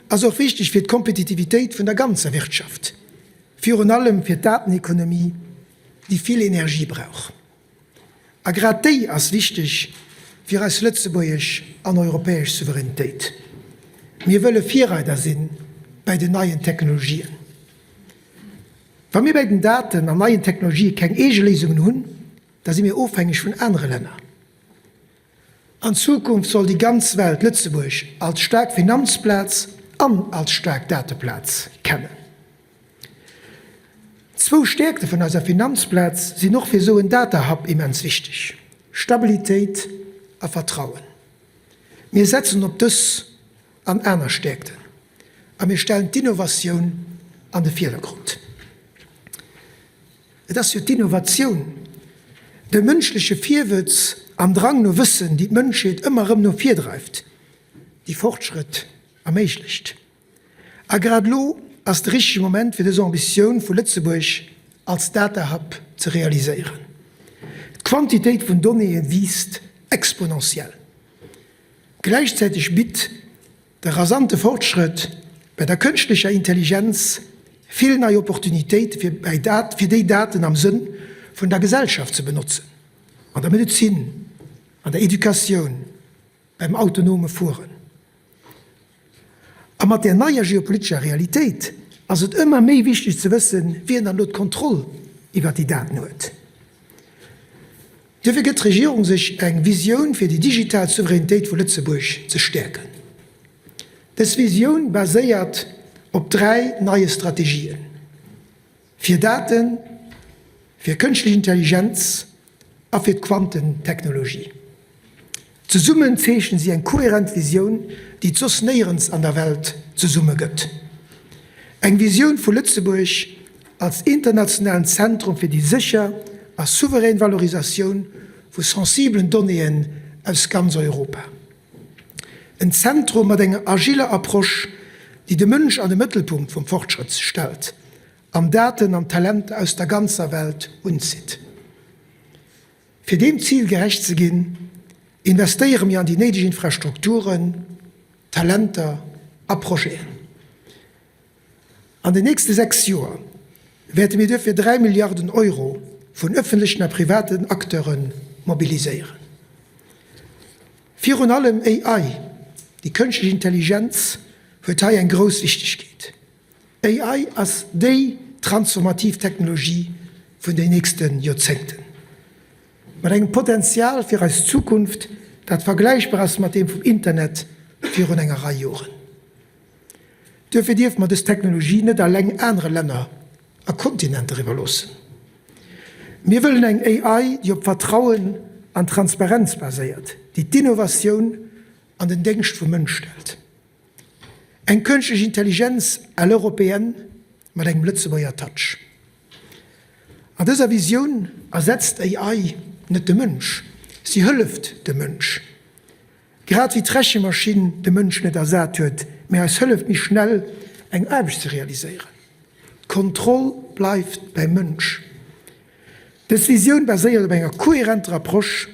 ass och wichteg fir d'Kompetitivitéit vun der ganzer Wirtschaft, virun allem fir d'Datenekonomie, déi vill Energie brauch. A grad déi ass wichteg fir eis lëtzebuergesch an europäesch Souveränitéit. Mir wëlle Virreider si bei den neien Technologien. Wa mir bei den Daten an neien Technologië keng eege Léisungen hunn, da si mir ofhängeg vun anere Länner. An Zukunft soll déi ganz Welt Lëtzebuerg als staark Finanzplaz an als staark Dateplaz kennen. Zwou Stäerkte vun eiser Finanzplaz sinn och fir esou en Datahub immens wichteg, Stabilitéit a Vertrauen. Mir setzen op dës an aner Stäerkten a mir stellen d'Innovatioun an de Virdergrond. Et ass jo d'Innovatioun, de mënschleche Virwëtz an Drang no Wëssen, déi d'Mënschheet ëmmer erëm no vir dreift, déi Fortschrëtt erméiglecht. A grad elo ass de richtege Moment fir dës Ambitioun vu Lëtzebuerg als Data-Hub ze realiséieren. D'Quantitéit vun Donnéeë wiisst exponentiell. Gläichzäiteg bitt De rasante Fortschrëtt bei der kënschtlecher Intelligenz vill nei Opportunitéite fir bäi dat fir déi Daten am Sënn vun der Gesellschaft ze benotzen, an der Medezin, an der Educatioun, beim autonome Fueren. A mat där neier geopolitescher Realitéit ass et ëmmer méi wichteg ze wëssen, wien dann elo d'Kontroll iwwert déi Daten huet. Duerfir gëtt d'Regierung sech eng Visioun fir déi digital Souveränitéit vu Lëtzebuerg ze stäerken. Dës Visioun baséiert op 3 neie Strategien, fir Daten, fir kënschtlech Intelligenz a fir d'Quantentechnologie. Zesummen zeechnen si eng kohärent Visioun, déi et soss néierens an der Welt zesumme gëtt. Eng Visioun vu Lëtzebuerg als internationalen Zentrum fir déi sécher a souverän Valorisatioun vu sensibelen Donnéeën aus ganz Europa. En Zentrum mat enger agiller Approche, déi de Mënsch an de Mëttelpunkt vum Fortschrëtt stellt an Daten an Talenter aus der ganzer Welt unzitt. Fir deem Zil gerecht ze ginn, investéiere mir an déi néideg Infrastrukturen, Talenter a Projeten. An den nächste 6 Joer wäerte mir duerfir 3 Milliarden Euro vun ëffentlechen a privaten Acteure mobiliséieren. Virun allem AI, déi kënschtlech Intelligenz, huet hei eng grouss Wichtegkeet. AI ass déi transformativ Technologie vun den nächste Joerzéngten, mat engem Potenzial fir eis Zukunft, dat vergläichbar ass mat deem vum Internet virun enger Rei Joren. Duerfir dierfe mer dës Technologie net alleng anere Länner a Kontinenter iwwerloossen. Mir wëllen eng AI, déi op Vertrauen an Transparenz baséiert, déi d'Innovatioun an den Déngscht vum Mënsch stellt. Eng kënschtlech Intelligenz à l'européenne mat engem Lëtzebuerger Touch. An dëser Visioun ersetzt AI net de Mënsch, si hëlleft dem Mënsch. Grad wéi d'Rechemaschinn de Mënsch net ersat huet, mee eis hëlleft méi schnell eng Aarbecht ze realiséieren. D'Kontroll bleift beim Mënsch. Dës Visioun baséiert op enger kohärenter Approche,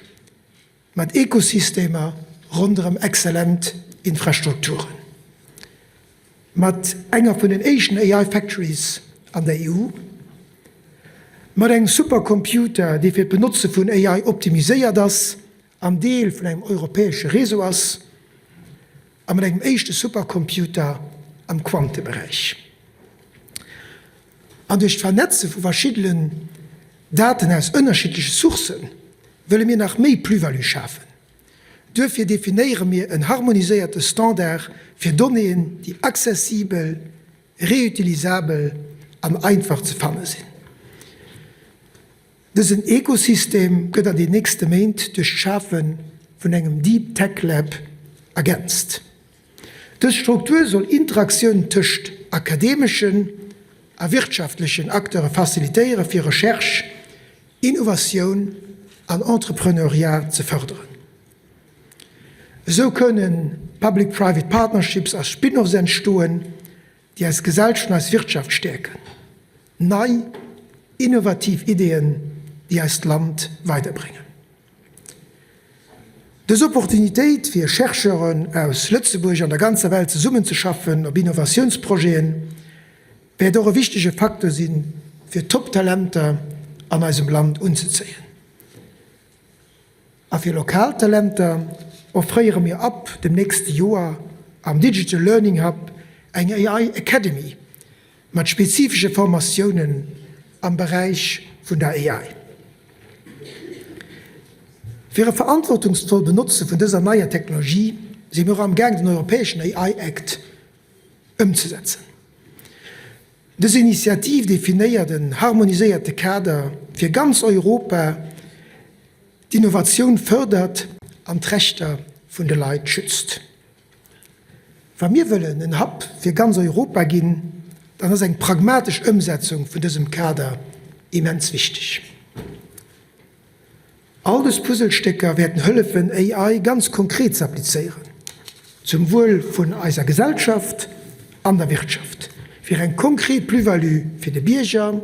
Mat Ekosystemer ronderëm exzellent Infrastrukturen. Mat enger vun den éischten AI Factories an der EU. Mat engem Supercomputer, dee fir d'Benotze vun AI optimiséiert ass an Deel vun engem europäesche Réseau ass. A mat engem éischte Supercomputer am Quanteberäich. An duerch d'Vernetze vu verschiddenen Daten aus ënnerschiddleche Sourcë wëlle mir nach méi Plus-value schafen. Duerfir definéiere mir en harmoniséierte Standard fir Donnéeën, déi accessibel, reutilisabel an einfach ze fanne sinn. Dësen Ekosystem gëtt an den nächste Méint duerch d'Schafe vun engem Deep Tech Lab ergänzt. Dës Struktur soll Interaktioun tëscht akademeschen a wirtschaftlechen Acteure facilitéiere fir Recherche, Innovatioun an Entrepreneuriat ze fërderen. Esou kënne Public-Private Partnerships a Spin-offs entstoen, déi eis Gesellschaft an eis Wirtschaft stäerken. Nei, innovativ Ideeën, déi eist Land weiderbréngen. Dës Opportunitéit fir Chercheuren aus Lëtzebuerg an der ganzer Welt zesummenzeschaffen op Innovatiounsprojeten, wäert och e wichtege Facteur sinn, fir Top-Talenter an eisem Land unzezéien. A fir lokal Talenter offréiere mir ab dem nächste Joer am Digital Learning Hub eng AI Academy, Mat spezifesche Formatiounen am Beräich vun der AI. Fir e verantwortungsvoll Benotze vun dëser neier Technologie si mir och am Gaang den europäeschen AI Act ëmzesetzen. Dës Initiativ definéiert en harmoniséierte Kader fir ganz Europa, d'Innovatioun fërdert an d'Rechter vun de Leit schützt. Wa mir wëllen en Hub fir ganz Europa ginn, dann ass eng pragmatesch Ëmsetzung vun dësem Kader immens wichteg. All dës Puzzlestécker wäerten hëllefen, AI ganz konkret ze applizéieren, zum Wuel vun eiser Gesellschaft an der Wirtschaft, fir eng konkret Plus-value fir de Bierger,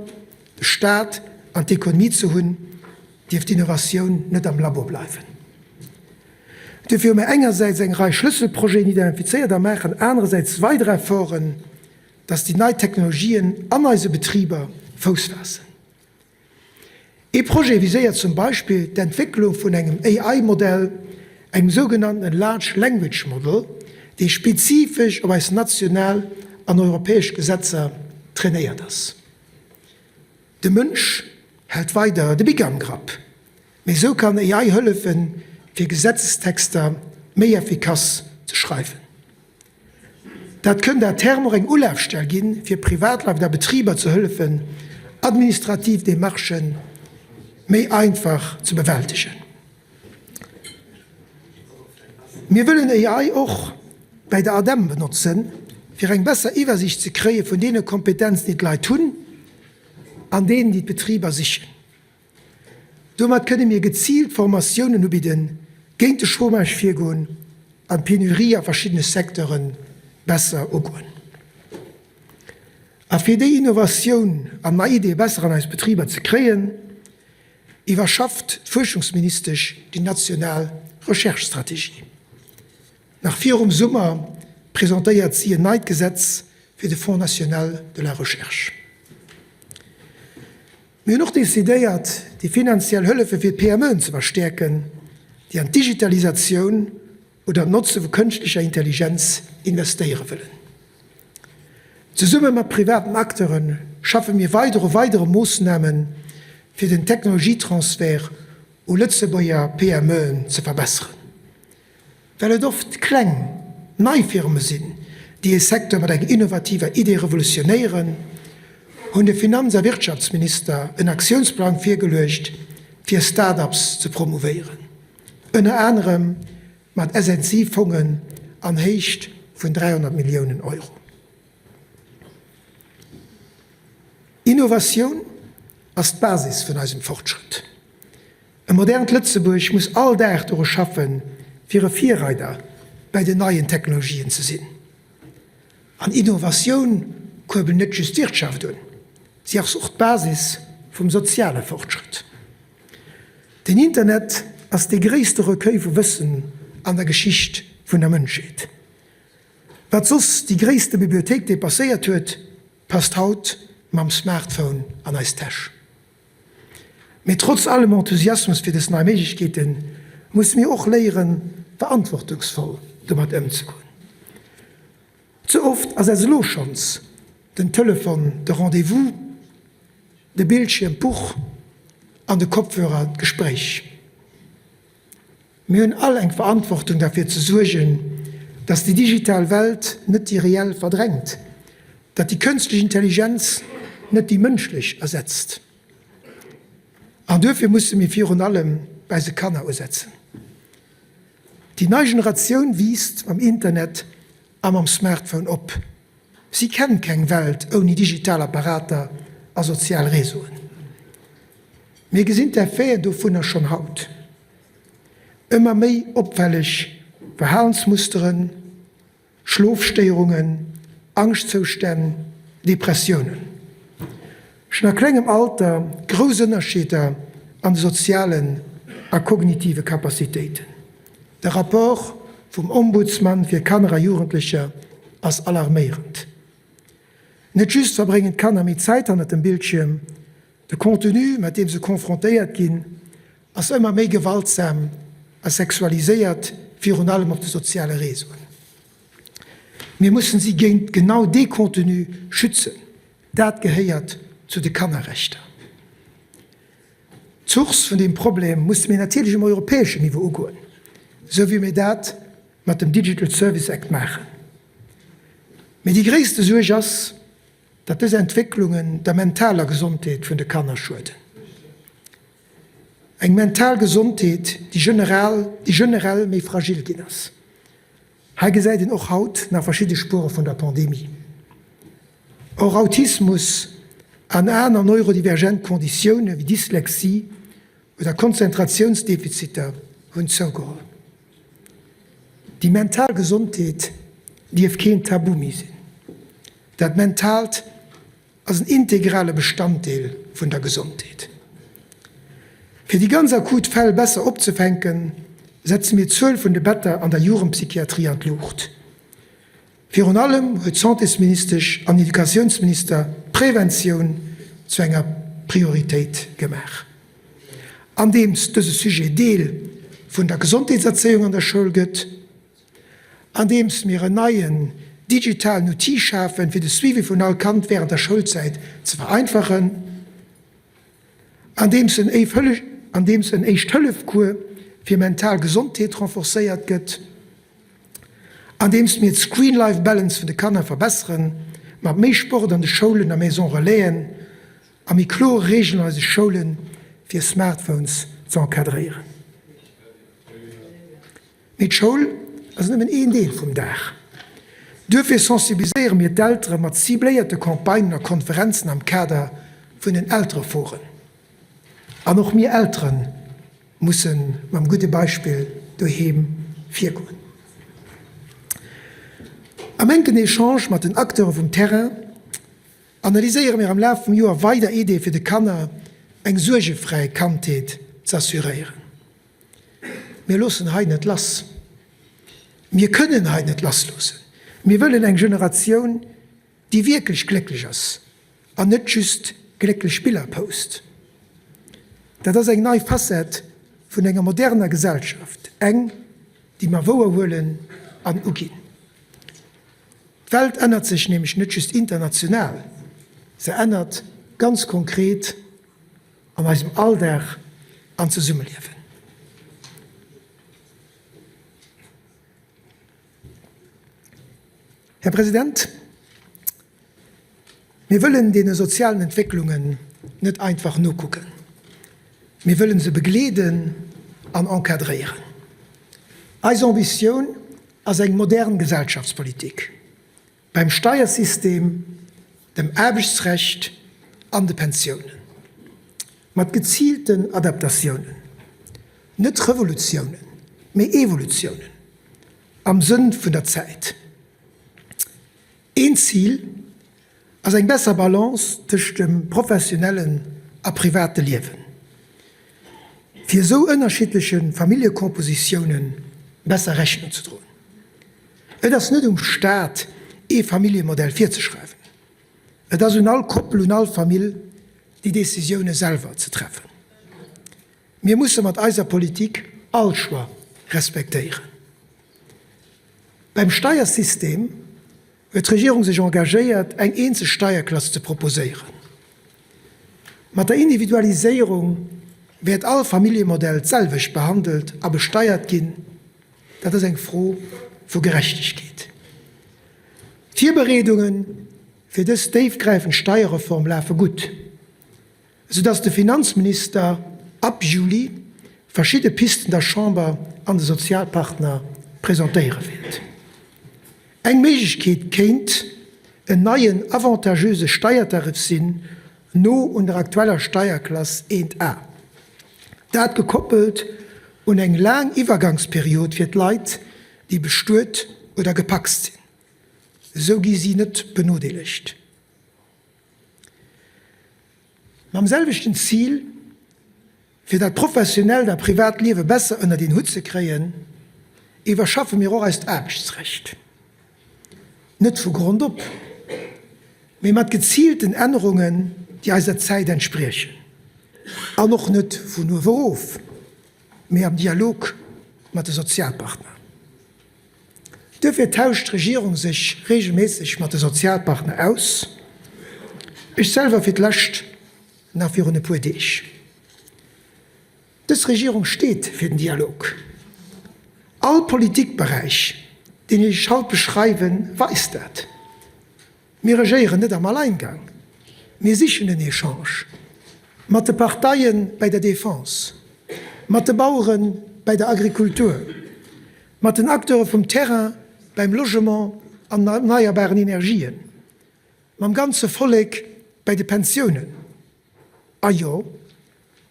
de Staat an d'Ekonomie ze hunn, dierf d'Innovatioun net am Labo bleiwen. Duerfir hu mir engersäits eng Rei Schlësselprojeten identifizéiert a maachen anerersäits weider Efforten, dass déi nei Technologien an eise Betriber Fouss faassen. Ee Projet viséiert zum Beispill d'Entwécklung vun engem AI-Modell, engem sougenanntene Large Language Model, dee spezifesch op eis national an europäesch Gesetzer trainéiert ass. De Mënsch hält weider de Bic am Grapp, mee esou kann AI hëllefen, fir Gesetzestexter méi effikass ze schreiwen. Dat kënnt à terme och eng Ulafstell ginn, fir Privatleit a Betriber ze hëllefen, administrativ Demarchë méi einfach ze bewältegen. Mir wëllen AI och bäi der ADEM benotzen, fir eng besser Iwwersiicht ze kréie vun deene Kompetenzen, déi d'Leit hunn an deenen, déi d'Betriber sichen. Domat kënne mir geziilt Formatiounen ubidden, géint de Chômage virgoen an d'Penurie a verschiddene Secteure besser ugoen. A fir déi Innovatioun an nei Ideeë besser an eis Betriber ze kréien, iwwerschafft d'Fuerschungsministesch déi national Recherche-Strategie. Nach virum Summer presentéiert si en neit Gesetz fir de Fonds national de la recherche. Mir hunn och decidéiert, déi finanziell Hëllefe fir d'PMEen ze verstäerken, déi an d'Digitalisatioun oder d'Notze vu kënschtlecher Intelligenz investéiere wëllen. Zesumme mat privaten Acteure schaffe mir weider u weidere Moossnamen, fir den Technologietransfert u Lëtzebuerger PMEen ze verbesseren. Well et oft kleng, nei Firme sinn, déi e Secteur mat enger innovativer Idee revolutionéieren, hunn de Finanz a Wirtschaftsminister en Aktiounsplang virgeluecht, fir Start-ups ze promouvéieren, ënner anerem mat SNC-Fongen an Héicht vun 300 Milliounen Euro. Innovatioun ass d'Basis vun eisem Fortschrëtt. E modernt Lëtzebuerg muss all Dag doru schaffen, fir e Virreider bäi den neien Technologien ze sinn. An Innovatioun kuerbelt net just d'Wirtschaft un, si ass och d'Basis vum soziale Fortschrëtt. Den Internet ass dee gréisste Recueil vu Wëssen an der Geschicht vun der Mënschheet. Wat soss déi gréisste Bibliothéik depasséiert huet, passt haut mam Smartphone an eis Täsch. Mee trotz allem Enthusiasmus fir dës nei Méiglechkeeten, musse mir och léieren, verantwortungsvoll domat ëmzegoen. Ze oft ass eis elo schonns den Telefon de Rendez-vous, de Bildschierm d'Buch an de Kopfhörer d'Gespréich. Mir hunn all eng Verantwortung derfir ze suergen, dass déi digital Welt net déi reell verdrängt, datt déi kënstlech Intelligenz net déi mënschlech ersetzt. An duerfir musse mir virun allem bei eise Kanner usetzen. Déi nei Generatioun wiisst mam Internet a mam Smartphone op. Si kennt keng Welt ouni digital Apparater a sozial Réseauen. Mir gesinn d'Effeten dovunner schonn haut. Ëmmer méi opfälleg Verhalensmusteren, Schlofstéierungen, Angschtzoustänn, Depressiounen. Schonn a klengem Alter grouss Ënnerscheeder an de sozialen a kognitive Capacitéiten. De Rapport vum Ombudsman fir Kanner a Jugendlecher ass alarméierend. Net just verbréngen d'Kanner méi Zäit hannert dem Bildschierm, De Contenu, mat deem se confrontéiert ginn, ass ëmmer méi gewaltsam a sexualiséiert, virun allem op de soziale Réseauen. Mir mussen si géint genau dee Contenu schützen. Dat gehéiert zu de Kannerrechter. D'Source vun deem Problem musse mir natierlech um europäeschen Niveau ugoen, esou wéi mir dat mat dem Digital Service Act maachen. Mee déi gréisste Suerg ass, datt dës Entwécklungen der mentaler Gesondheet vun de Kanner schueden. Eng mental Gesondheet, déi general, déi generell méi fragil ginn ass. Hei gesäit een och haut nach verschidde Spuere vun der Pandemie. Och Autismus an aner neurodivergent Konditioune wéi Dyslexie oder Konzentratiounsdefiziter hunn zougeholl. Déi mental Gesondheet dierf keen Tabu méi sinn. Dat Mentaalt ass en integrale Bestanddeel vun der Gesondheet. Fir déi ganz akut Fäll besser opzefänken, setze mir d'Zuel vun de Better an der Jugendpsychiatrie an d'Luucht. Virun allem huet d'Santésministesch an Educatiounsminister d'Preventioun zu enger Prioritéit gemaach, andeems dëse Sujet Deel vun der Gesondheetserzéiung an der Schoul gëtt, andeems mir en neien digitalen Outil schafen, fir de Suivi vun all Kand wärend der Schoulzäit ze vereinfachen, andeems en andeems en Éischt-Hëllef-Cours fir mental Gesondheet renforcéiert gëtt, andeems mir d'Screen-Life-Balance vun de Kanner verbesseren, mat méi Sport an de Schoulen a Maison Relaisen a méi klore Reegelen an eise Schoulen, fir Smartphones ze encadréieren. Mee d'Schoul ass nëmmen een Deel vum Dag. Duerfir sensibiliséiere mir d'Eltere mat cibléierte Campagnen a Konferenzen am Kader vun den Eltereforen. An och mir Eltere musse mam gudde Beispill doheem virgoen. Am enken Echange mat den Acteure vum Terrain analyséiere mir am Laf vum Joer weider Ideeë fir de Kanner eng suergefräi Kandheet z'assuréieren. Mir loossen hei net lass. Mir kënnen hei net lassloossen. Mir wëllen eng Generatioun, déi wierklech glécklech ass an net just glécklech Biller post. Dat ass eng nei Facette vun enger moderner Gesellschaft, eng, déi mer wouerhuelen an uginn. D'Welt ännert sech nämlech net just international, se ännert ganz konkret an eisem Alldag an Zesummeliewen. Här President, mir wëllen deene sozialen Entwécklungen net einfach nokucken. Mir wëllen se begleeden an encadréieren. Eis Ambitioun ass eng modern Gesellschaftspolitik beim Steiersystem, dem Aarbechtsrecht an de Pensiounen, mat geziilten Adaptatiounen, net Revolutiounen, mee Evolutiounen am Sënn vun der Zäit. Een Zil ass eng besser Balance tëscht dem professionellen a private Liewen, fir esou ënnerschiddleche Familljecompositioune besser Rechnung ze droen. Et ass net um Staat, ee Familljemodell virzeschreiwen. Et ass un all Koppel, un all Famill, déi Decisioune selwer ze treffen. Mir musse mat eiser Politik all Choix respektéieren. Beim Steiersystem huet d'Regierung sech engagéiert, eng eenzeg Steierklass ze proposéieren. Mat der Individualiséierung wäert all Familljemodell d'selwecht behandelt a besteiert ginn. Dat ass eng Fro vu Gerechtegkeet. D'Virbereedunge fir dës déifgräifend Steierreform lafe gutt. Sou dass de Finanzminister ab Juli verschidde Pisten der Chamber an de Sozialpartner presentéiere wäert. Eng Méiglechkeet kéint en neien avantagöse Steiertarif sinn, no un der aktueller Steierklass 1 A. Dat gekoppelt un eng laang Iwwergangsperiod fir d'Leit, déi bestuet oder gepacst sinn. Esou gi si net benodeelegt. Mam selwechten Zil, fir dat professionellt a privat Liewe besser ënnert een Hutt ze kréien, iwwerschaffe mir och eist Aarbechtsrecht. Net vu Grond op, mee mat geziilten Ännerungen, déi eiser Zäit entspriechen. An och net vun uewe erof, mee am Dialog mat de Sozialpartner. Duerfir tauscht d'Regierung sech regelméisseg mat de Sozialpartner aus, ech selwer fir d'lescht nach virun e puer Deeg. Dës Regierung steet fir den Dialog. All Politikberäich, deen ech haut beschreiwen, weist dat. Mir regéieren net am Alleingang, mir sichen den Echange mat de Parteie bäi der Defense, mat de Bauere bäi der Agrikultur, mat den Acteure vum Terrain beim Logement an erneierbaren Energien, mam ganze Vollek bäi de Pensiounen a jo,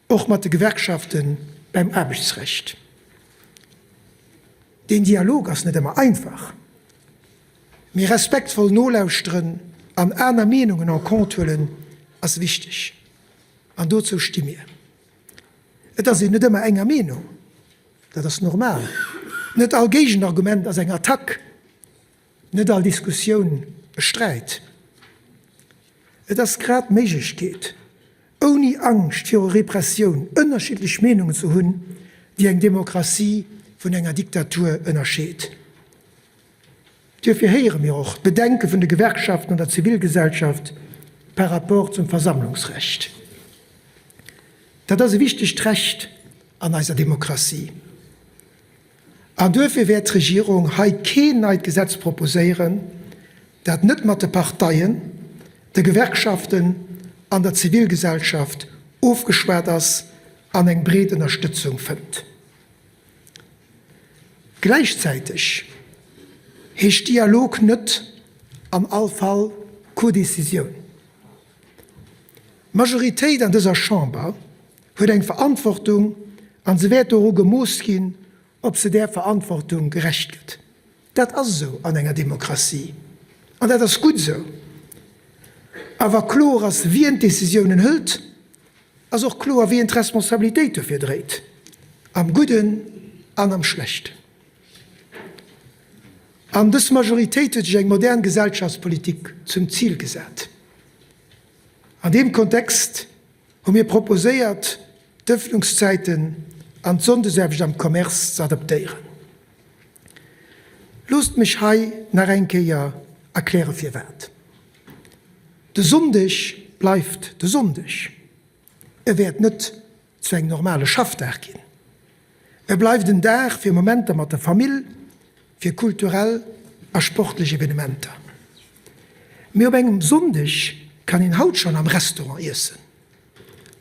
och mat de Gewerkschafte beim Aarbechtsrecht. Deen Dialog ass net ëmmer einfach. Mee respektvoll nolauschteren an aner Meenungen en compte huelen ass wichteg. An dozou sti mir. Et ass een net ëmmer enger Meenung, dat ass normal. Net all Géigenargument ass eng Attack, net all Diskussioun e Sträit. Et ass grad d'Méiglechkeet, ouni Angscht viru Repressioun ënnerschiddlech Meenungen ze hunn, déi eng Demokratie vun enger Diktatur ënnerscheet. Duerfir héiere mir och d'Bedenke vun de Gewerkschaften an der Zivilgesellschaft par rapport zum Versammlungsrecht. Dat ass e wichtegt Recht an eiser Demokratie. An duerfir wäert d'Regierung hei keen neit Gesetz proposéieren, dat net mat de Parteien, de Gewerkschaften an der Zivilgesellschaft ofgeschwat ass an eng breet Ënnerstëtzung fënnt. Gläichzäiteg heescht Dialog net an all Fall Codécisioun. D'Majoritéit an dëser Chamber huet eng Verantwortung an se wäert doru gemooss ginn, ob se där Verantwortung gerecht gëtt. Dat ass esou an enger Demokratie an dat ass gutt esou. A wa kloer ass, wien d'Décisiounen hëlt, ass och kloer, wien d'Responsabilitéit dofir dréit, am Gudden an am Schlechten. An dës Majoritéit huet sech eng modern Gesellschaftspolitik zum Zil gesat. An deem Kontext hu mir proposéiert, d'Ëffnungszäiten an d'Sonndesaarbecht am Commerce ze adaptéieren. Loosst mech hei nach eng Kéier erkläre firwat. De Sonndeg bleift de Sonndeg. E wäert net zu engem normale Schaffdag ginn. E bleift en Dag fir Momenter mat der Famill, fir kulturell a sportlech Evenementer. Mee op engem Sonndeg kann een haut schonn am Restaurant iessen,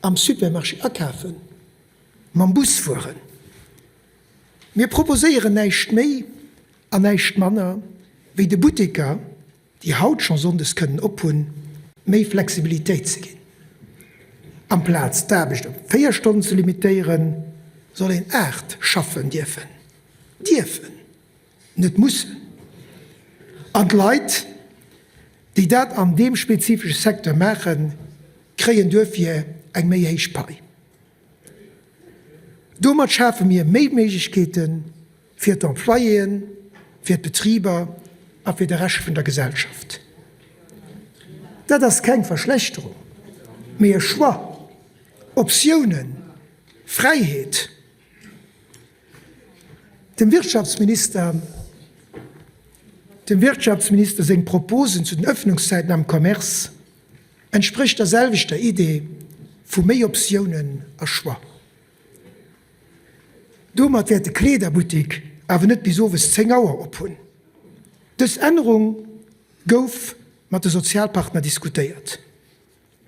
am Supermarché akafen, mam Bus fueren. Mir proposéieren näischt méi an näischt manner, wéi de Butteker, déi haut scho sonndes kënnen ophunn, méi Flexibilitéit ze ginn. Amplaz d'Aarbecht op 4 Stonnen ze limitéieren, soll een 8 schaffen dierfen. Dierfen, net mussen. An d'Leit, déi dat an deem spezifesche Secteur maachen, kréien duerfir eng méi héich Pai. Domat schafe mir méi Méiglechkeete fir d'Employéen, fir d'Betriber a fir de Rescht vun der Gesellschaft. Dat ass keng Verschlechterung, mee e Choix, Optiounen, Fräiheet. Dem Wirtschaftsminister dem Wirtschaftsminister seng Proposen zu den Öffnungszäiten am Commerce entsprécht der selwechter Idee vu méi Optiounen a Choix. Domat wäert de Kleederbuttik awer net bis owes 10 Auer op hunn. Dës Ännerung gouf mat de Sozialpartner diskutéiert.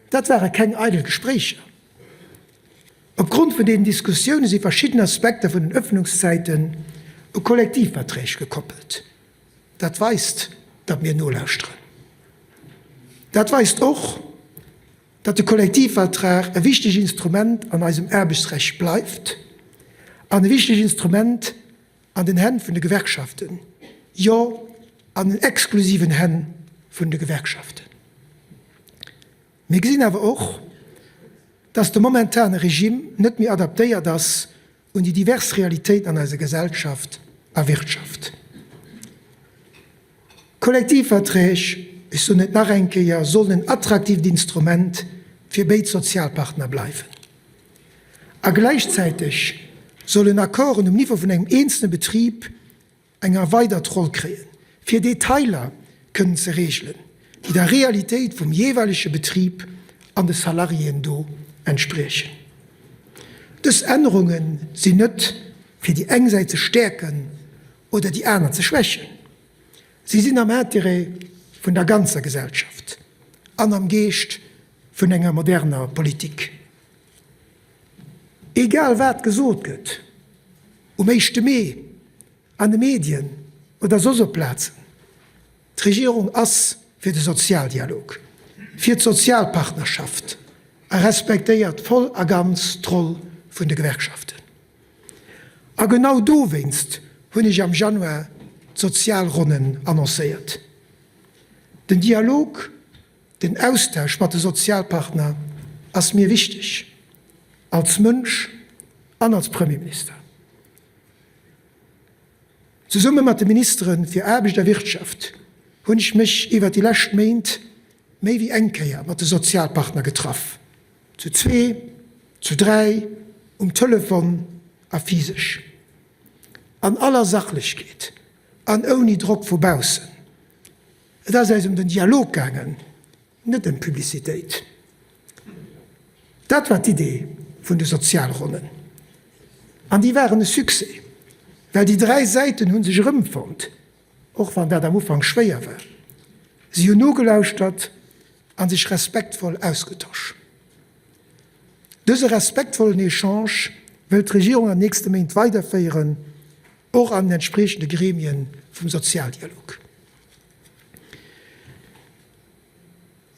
Dat ware keng eidel Gespréicher. Op Grond vun deenen Diskussioune si verschidden Aspekter vun den Ëffnungszäiten u Kollektivverträg gekoppelt. Dat weist, datt mir nolauschteren. Dat weist och, datt de Kollektivvertrag e wichteg Instrument an eisem Aarbechtsrecht bleift an e wichteg Instrument an den Hänn vun de Gewerkschaften, jo an den exklusiven Hänn vun de Gewerkschaften. Mir gesinn awer och, datt de momentane Regime net méi adaptéiert ass un déi divers Realitéiten an eiser Gesellschaft a Wirtschaft. Kollektivverträg, ech soen et nach eng Kéier, sollen en attraktivt Instrument fir béid Sozialpartner bleiwen. A gläichzäiteg sollen Accorden um Niveau vun engem eenzelne Betrib eng erweidert Roll kréien, fir Detailer kënnen ze regelen, déi der Realitéit vum jeeweilege Betrib an de Salariéen do entspriechen. Dës Ännerunge sinn net, fir déi eng Säit ze stäerken oder déi aner ze schwächen. Si sinn am Intérêt vun der ganzer Gesellschaft an am Geescht vun enger moderner Politik. Egal wat gesot gëtt, um éischte Mee, an de Medien oder soss op Plazen, d'Regierung ass fir de Sozialdialog, fir d'Sozialpartnerschaft a respektéiert voll a ganz d'Roll vun de Gewerkschaften. A genau dowéinst hunn ech am Januar d'Sozialronnen annoncéiert. Den Dialog Den Austausch mat de Sozialpartner ass mir wichteg, als Mënsch an als Premierminister. Zesumme mat de Ministere fir Aarbecht a Wirtschaft hunn ech mech iwwert déi lescht Méint méi wéi eng Kéier mat de Sozialpartner getraff, zu zwee, zu dräi, um Telefon a physesch. An aller Sachlechkeet an ouni Drock vu baussen. Et ass äis ëm den Dialog gaangen, net ëm d'Publicitéit. Dat war d'Idee vun de Sozialronnen. An déi waren e Succès, well déi dräi Säiten hu sech erëmfonnt, och wann dat am Ufank schwéier war. Si hunn nogelauschtert a sech respektvoll ausgetosch. Dëse respektvollen Echange wëllt d'Regierung an nächste Méint weiderféieren, och an den entspriechende Gremie vum Sozialdialog.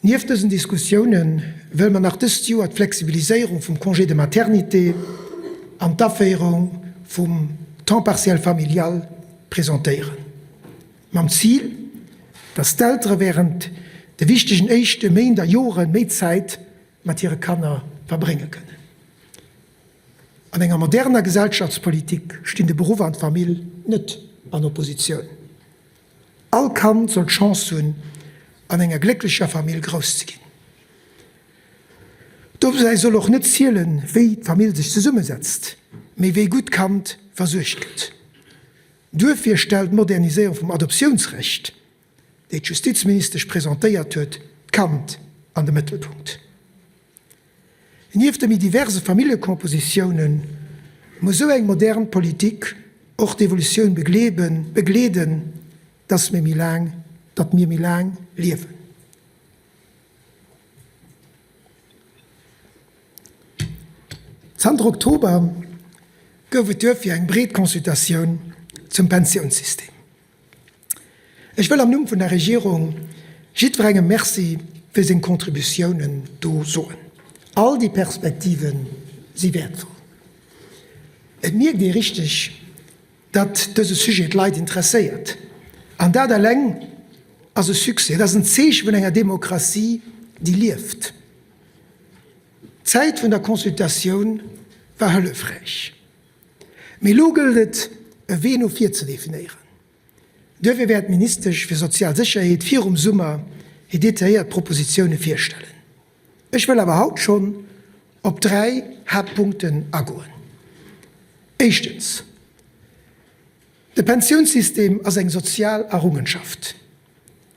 Nieft dësen Diskussioune wëlle mer nach dëst Joer d'Flexibiliséierung vum Congé de maternité an d'Aféierung vum Temps partiel familial presentéieren, mam Zil, dass d'Eltere wärend de wichtegen éischte Méint a Jore méi Zäit mat hire Kanner verbrénge kënnen. An enger moderner Gesellschaftspolitik stinn de Beruff an d'Famill net an Oppositioun. All Kand soll d'Chance hunn, an enger glécklecher Famill grouss ze ginn. Dobäi soll och net zielen, wéi d'Famill sech zesummesetzt, mee wéi gutt d'Kand versuergt gëtt. Duerfir stellt d'Moderniséierung vum Adoptiounsrecht, déi d'Justizministesch presentéiert huet, d'Kand an de Mëttelpunkt. Nieft de méi diverse Familljecompositioune muss esou eng modern Politik och d'Evolutioun begleeden, datt mir méi laang, datt mir méi laang liewen. Zanter Oktober gouf et duerfir eng breet Consultatioun zum Pensiounssystem. Ech wëll am Numm vun der Regierung jiddwerengem Merci fir seng Contributiounen do soen. All déi Perspektive si wäertvoll. Et mierkt ee richteg, datt dëse Sujet d'Leit interesséiert. An dat eleng ass e Succès. Et ass en Zeeche vun enger Demokratie, déi lieft. D'Zäit vun der Consultatioun war hëllefräich. Mee elo gëllt et, e Wee no vir ze definéieren. Duerfir wäert d'Ministesch fir sozial Sécherheet virum Summer hir detailléiert Propositioune virstellen. Ech wëll awer haut schonn op 3 Haaptpunkten agoen. Éischtens, De Pensiounssystem ass eng sozial Errungenschaft.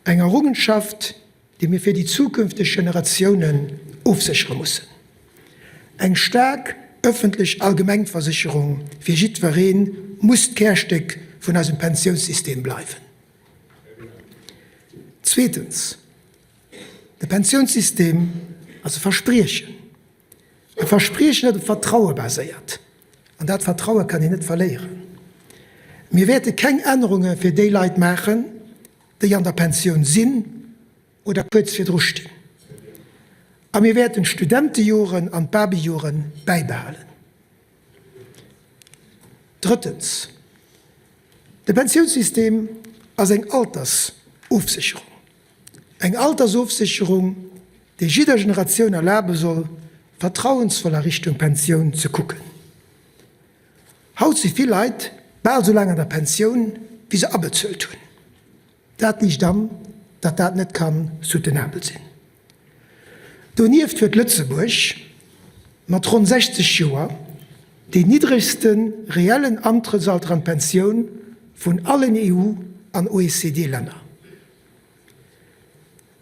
Eng Errungenschaft, déi mir fir déi zukünfteg Generatiounen ofséchere mussen. Eng staark ëffentlech Allgemengversécherung fir jiddweree muss d'Kärstéck vun eisem Pensiounssystem bleiwen. Zweetens, De Pensiounssystem ass e Verspriechen. E Verspriechen, dat op Vertraue baséiert. An dat Vertraue kann een net verléieren. Mir wäerte keng Ännerunge fir déi Leit maachen, déi an der Pensioun sinn oder kuerz virdru stinn. A mir wäerten d'Studentejoren an d'Babyjore bäibehalen. Drëttens, De Pensiounssystem ass eng Altersofsécherung. Eng Altersofsécherung, déi jidder Generatioun erlabe soll, vertrauensvoll a Richtung Pensioun ze kucken. Haut si vill Leit bal esou laang an der Pensioun, wéi se abezuelt hunn. Dat liicht an, datt dat net ka soutenabel sinn. Donieft huet Lëtzebuerg mat ronn 60 Joer deen niddregste reellen Antrëttsalter an d'Pensioun vun allen EU an OECD-Länner.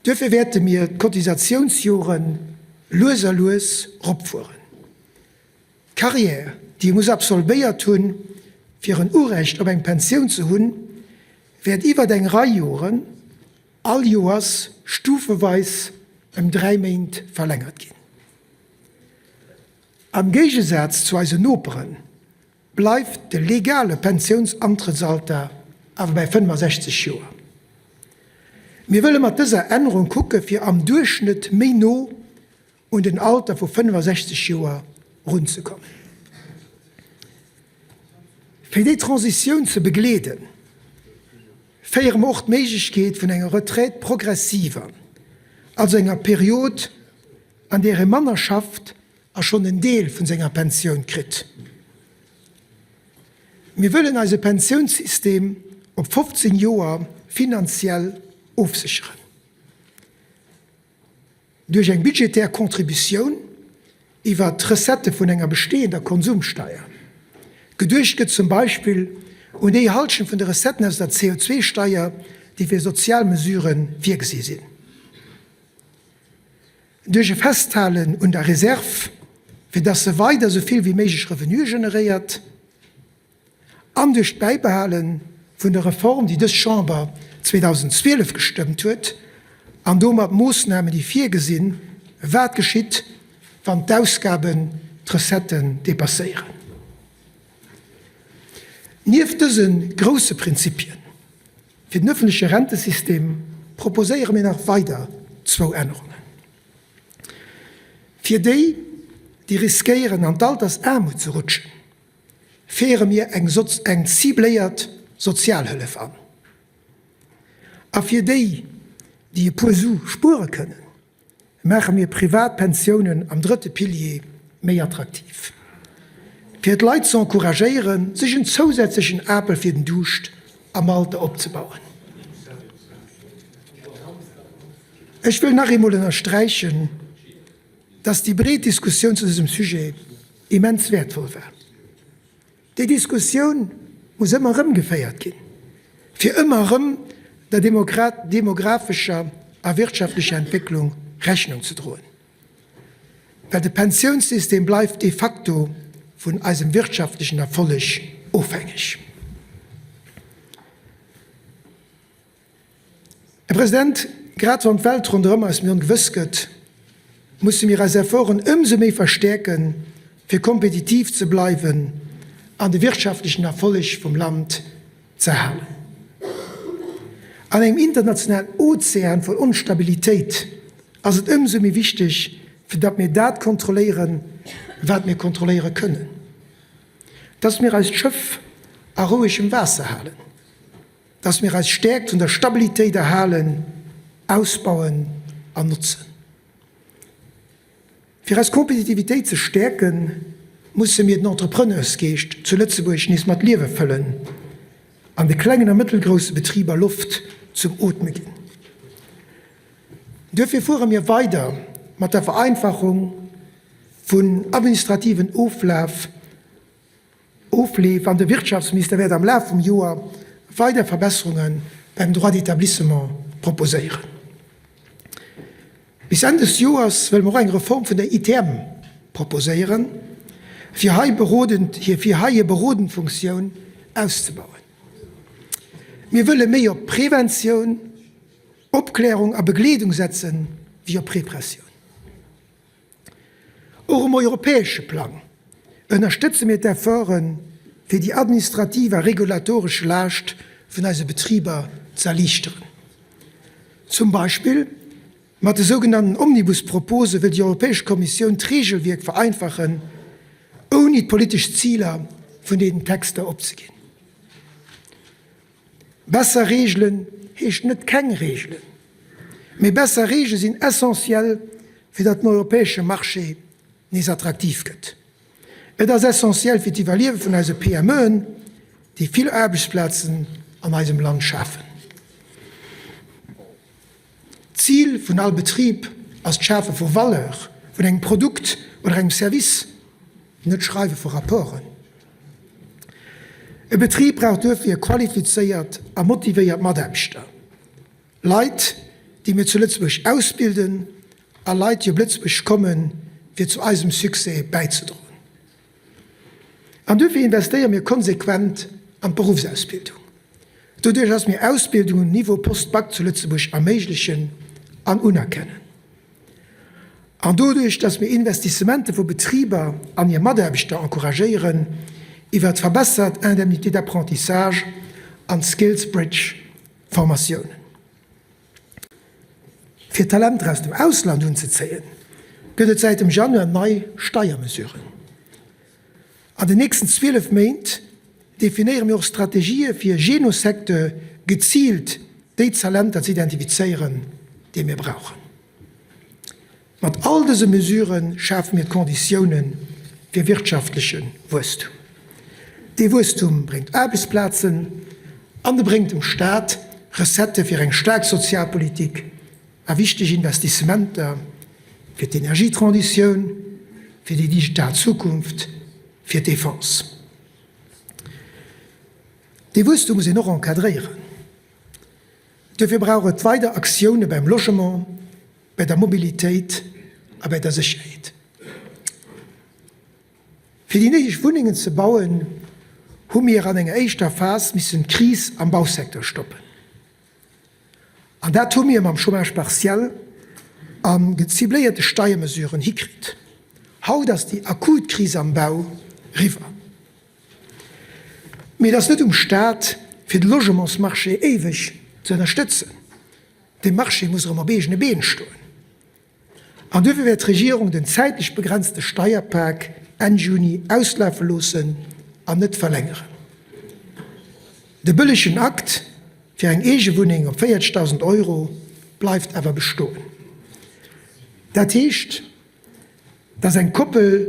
Duerfir wäerte mir d'Cotisatiounsjore lues a lues ropfueren. D'Carrière, déi ee muss absolvéiert hunn, fir en Urecht op eng Pensioun ze hunn, wäert iwwert eng Rei Joren all Joers stufeweis ëm 3 Méint verlängert ginn. Am Géigesaz zu eisen Nopere bleift de legale Pensiounsantrëttsalter awer bei 65 Joer. Mir wëlle mat dëser Ännerung kucke fir am Duerchschnëtt méi no un den Alter vu 65 Joer runzekommen. Fir déi Transitioun ze begleeden, féiere mer och d'Méiglechkeet vun enger Retraite progressive an, also enger Period, an där ee manner schafft a schonn en Deel vun senger Pensioun kritt. Mir wëllen eise Pensiounssystem op 15 Joer finanziell ofsécheren. Duerch eng budgetär Contributioun iwwert d'Recettë vun enger bestehender Konsumsteier. Geduecht gëtt zum Beispill un déi Halschent vun de Recetten aus der CO2-Steier, déi fir sozial Mesurë virgesi sinn. Duerch e Festhalen un der Reserv, fir dass se weider esou vill wéi méiglech Revenue generéiert. An duerch d'Bäibehale vun der Reform, déi dës Chamber 2012 gestëmmt huet, an domat Moossnamen, déi virgesinn, wat geschitt, wann d'Ausgaben d'Recetten dépasséieren. Nieft dëse grousse Prinzipien fir den öffentleche Rentesystem proposéiere mir nach weider zwou Ännerungen. Fir déi, déi riskéieren, an d'Altersaarmut ze rutschen, féiere mir eng eng cibléiert Sozialhëllef an. A fir déi, déi e puer Su spuere kënnen, maache mir privat Pensiounen am drëtte Pilier méi attraktiv, fir d'Leit ze encouragéieren, sech en zousätzlechen Apel fir den Duuscht am Alter opzebauen. Ech wëll nach eemol ënnersträichen, dass déi breet Diskussioun zu dësem Sujet immens wäertvoll war. Déi Diskussioun muss ëmmer erëm geféiert ginn, fir ëmmer erëm der demographescher a wirtschaftlecher Entwécklung Rechnung ze droen. Well de Pensiounssystem bleift de facto vun eisem wirtschaftlechen Erfolleg ofhängeg. Här President, grad wann d'Welt ronderëm eis méi ongewëss gëtt, musse mir eis Efforten ëmsou méi verstäerken, fir kompetitiv ze bleiwen an de wirtschaftlechen Erfolleg vum Land ze halen. An engem internationalen Ozean voll Onstabilitéit ass et ëmsou méi wichteg, fir datt mir dat kontrolléieren, wat mir kontrolléiere kënnen, dass mir eist Schëff a rouegem Waasser halen, dass mir eis Stäerkt vun der Stabilitéit erhalen, ausbauen an notzen. Fir eis Kompetitivitéit ze stäerken, musse mir den Entrepreneursgeescht zu Lëtzebuerg nees mat Liewe fëllen an de klengen a mëttelgrousse Betriber Loft zum Ootme ginn. Duerfir fuere mir weider mat der Vereinfachung vun administrativen Oflaf Ofleef an de Wirtschaftsminister wäert am Laf vum Joer weider Verbesserunge beim Droit d'établissement proposéieren. Bis Enn des Joers wëlle mer och eng Reform vun der ITM proposéieren, fir hei berodend fir hei hir berodend Funktioun auszebauen. Mir wëlle méi op Preventioun, Opklärung a Begleedung setzen, wéi op Repressioun. Och um europäesche Plang ënnerstëtze mir d'Efforten, fir déi administrativ a regulatoresch Laascht vun eise Betriber ze erliichteren. Zum Beispill mat de sougenannten Omnibus-Propose wëll déi Europäesch Kommissioun d'Reegelwierk vereinfachen, ouni d'politesch Ziler vun deenen Texter opzeginn. Besser Reegelen heescht net keng Reegelen, mee besser Reegele sinn essentiell, fir datt den europäesche Marché nees attraktiv gëtt. Et ass essentiell fir d'Iwwerliewe vun eise PMEen, déi vill Aarbechtsplazen an eisem Land schafen. D'Zil vun all Betrib ass d'Schafe vu Valeur, vun engem Produkt oder engem Service, net d'Schreiwe vu Rapporten. E Betrib brauch duerfir qualifizéiert a motivéiert Mataarbechter, Leit, déi mir zu Lëtzebuerg ausbilden a Leit, déi op Lëtzebuerg kommen, fir zu eisem Succès bäizedroen. An duerfir investéiere mir konsequent an d'Beruffsausbildung. Doduerch, dass mir Ausbildung um Niveau Post-Bac zu Lëtzebuerg erméiglechen an unerkennen. An doduerch, dass mir Investissemente vu Betriber an hir Mataarbechter encouragéieren iwwert verbessert Indemnités d'apprentissage an Skills Bridge Formatiounen. Fir Talenter aus dem Ausland unzezéien, gëtt et säit dem Januar nei Steiermesuren. An den nächsten 12 Méint definéiere mir och Strategië fir jee no Secteur geziilt déi Zalenter ze identifizéieren, déi mir brauchen. Mat all dëse Mesurë schafe mir d'Konditioune fir wirtschaftleche Wuesstum. Dee Wuesstum bréngt Aarbechtsplazen an e bréngt dem Staat Recettë fir eng staark Sozialpolitik a wichteg Investissementer fir d'Energietransitioun, fir déi digital Zukunft, fir d'Defense. Dee Wuesstum muss een och encadréieren. Duerfir brauch et weider Aktioune beim Logement, bei der Mobilitéit a bei der Sécherheet. Fir déi néideg Wunnengen ze bauen, hu mir an enger éischter Phas missen d'Kris am Bausecteur stoppen. An dat hu mir mam Chômage partiel a cibléierte Steiermesuren hikritt. Haut ass déi akut Kris am Bau riwwer. Mee et ass net um Staat, fir de Logementsmarché éiweg ze ënnerstëtzen. Dee Marché muss erëm op eegene Been stoen. An duerfir wäert d'Regierung den zäitlech begrenzte Steierpak Enn Juni auslafe loossen an net verlängeren. De bëllegen Akt fir eng eege Wunneng op 40.000 Euro bleift awer bestoen. Dat heescht, dass eng Koppel,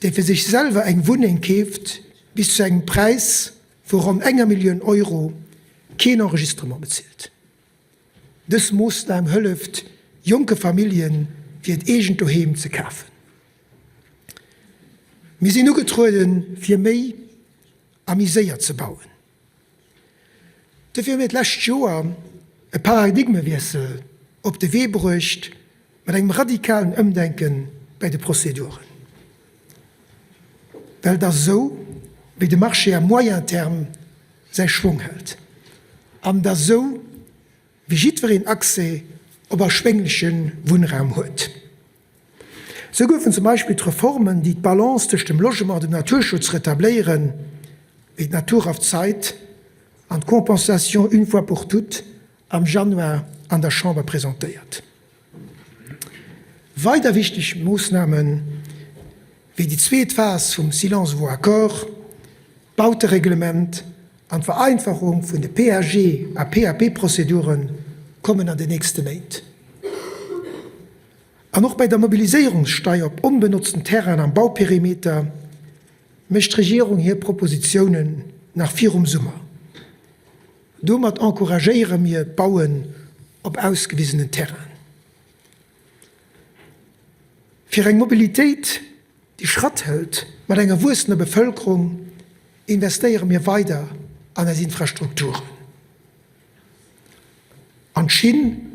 déi fir sech selwer eng Wunneng keeft, bis zu engem Präis vu ronn enger Millioun Euro keen Enregistrement bezilt. Dës Moossnam hëlleft jonke Familljen, fir hiert eegent Doheem ze kafen. Mir sinn ugetrueden, fir méi a méi séier ze bauen. Dofir hu mir d'lescht Joer e Paradigmewiessel op de Wee bruecht mat engem radikalen Ëmdenke bei de Prozeduren. Well et ass esou, wéi de Marché à moyen terme säi Schwong hält an et ass esou, wéi jiddwereen Accès op erschwéngleche Wunnraum huet. Sou goufen zum Beispill d'Reformen, déi d'Balance tëscht dem Logement an dem Naturschutz retabléieren, wéi d'Natur auf Zeit an d'Compensation une fois pour toutes, am Januar an der Chamber presentéiert. Weider wichteg Moossnamen, wéi déi zweet Phas vum Silence vaut accord, d'Bautereglement an d'Vereinfachung vun de PAG a PAP-Prozedure kommen an den nächste Méint. An och bei der Mobiliséierungssteier op onbenotzten Terrainen am Bauperimeter mécht d'Regierung hir Propositiounen nach virum Summer. Domat encouragéiere mir d'Bauen op ausgewisenen Terrainen. Fir eng Mobilitéit, déi Schratt hëlt mat enger wuessender Bevëlkerung, investéiere mir weider an eis Infrastrukturen, an d'Schinn,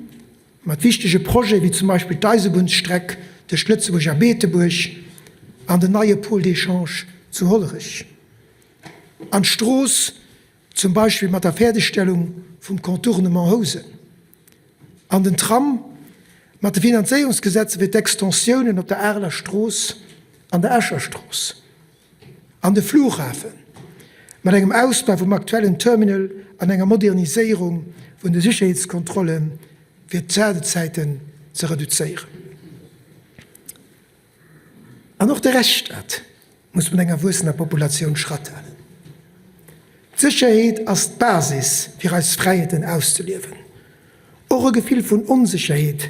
mat wichtege Projete wéi zum Beispill d'Eisebunnsstreck tëscht Lëtzebuerg a Beetebuerg an den neie Pôle d'échange zu Hollerech, an d'Strooss, zum Beispill mat der Fäerdegstellung vum Contournement Housen, an den Tram, mat de Finanzéierungsgesetzer fir d'Extensiounen op der Areler Strooss an der Escher Strooss, an de Flughafen, mat engem Ausbau vum aktuellen Terminal an enger Moderniséierung vun de Sécherheetskontrolle fir d'Waardezäiten ze reduzéieren. An och de Rechtsstaat muss mat enger wuessender Populatioun Schratt halen. D'Sécherheet ass d'Basis fir eis Fräiheeten auszeliewen. Och e Gefill vun Onsécherheet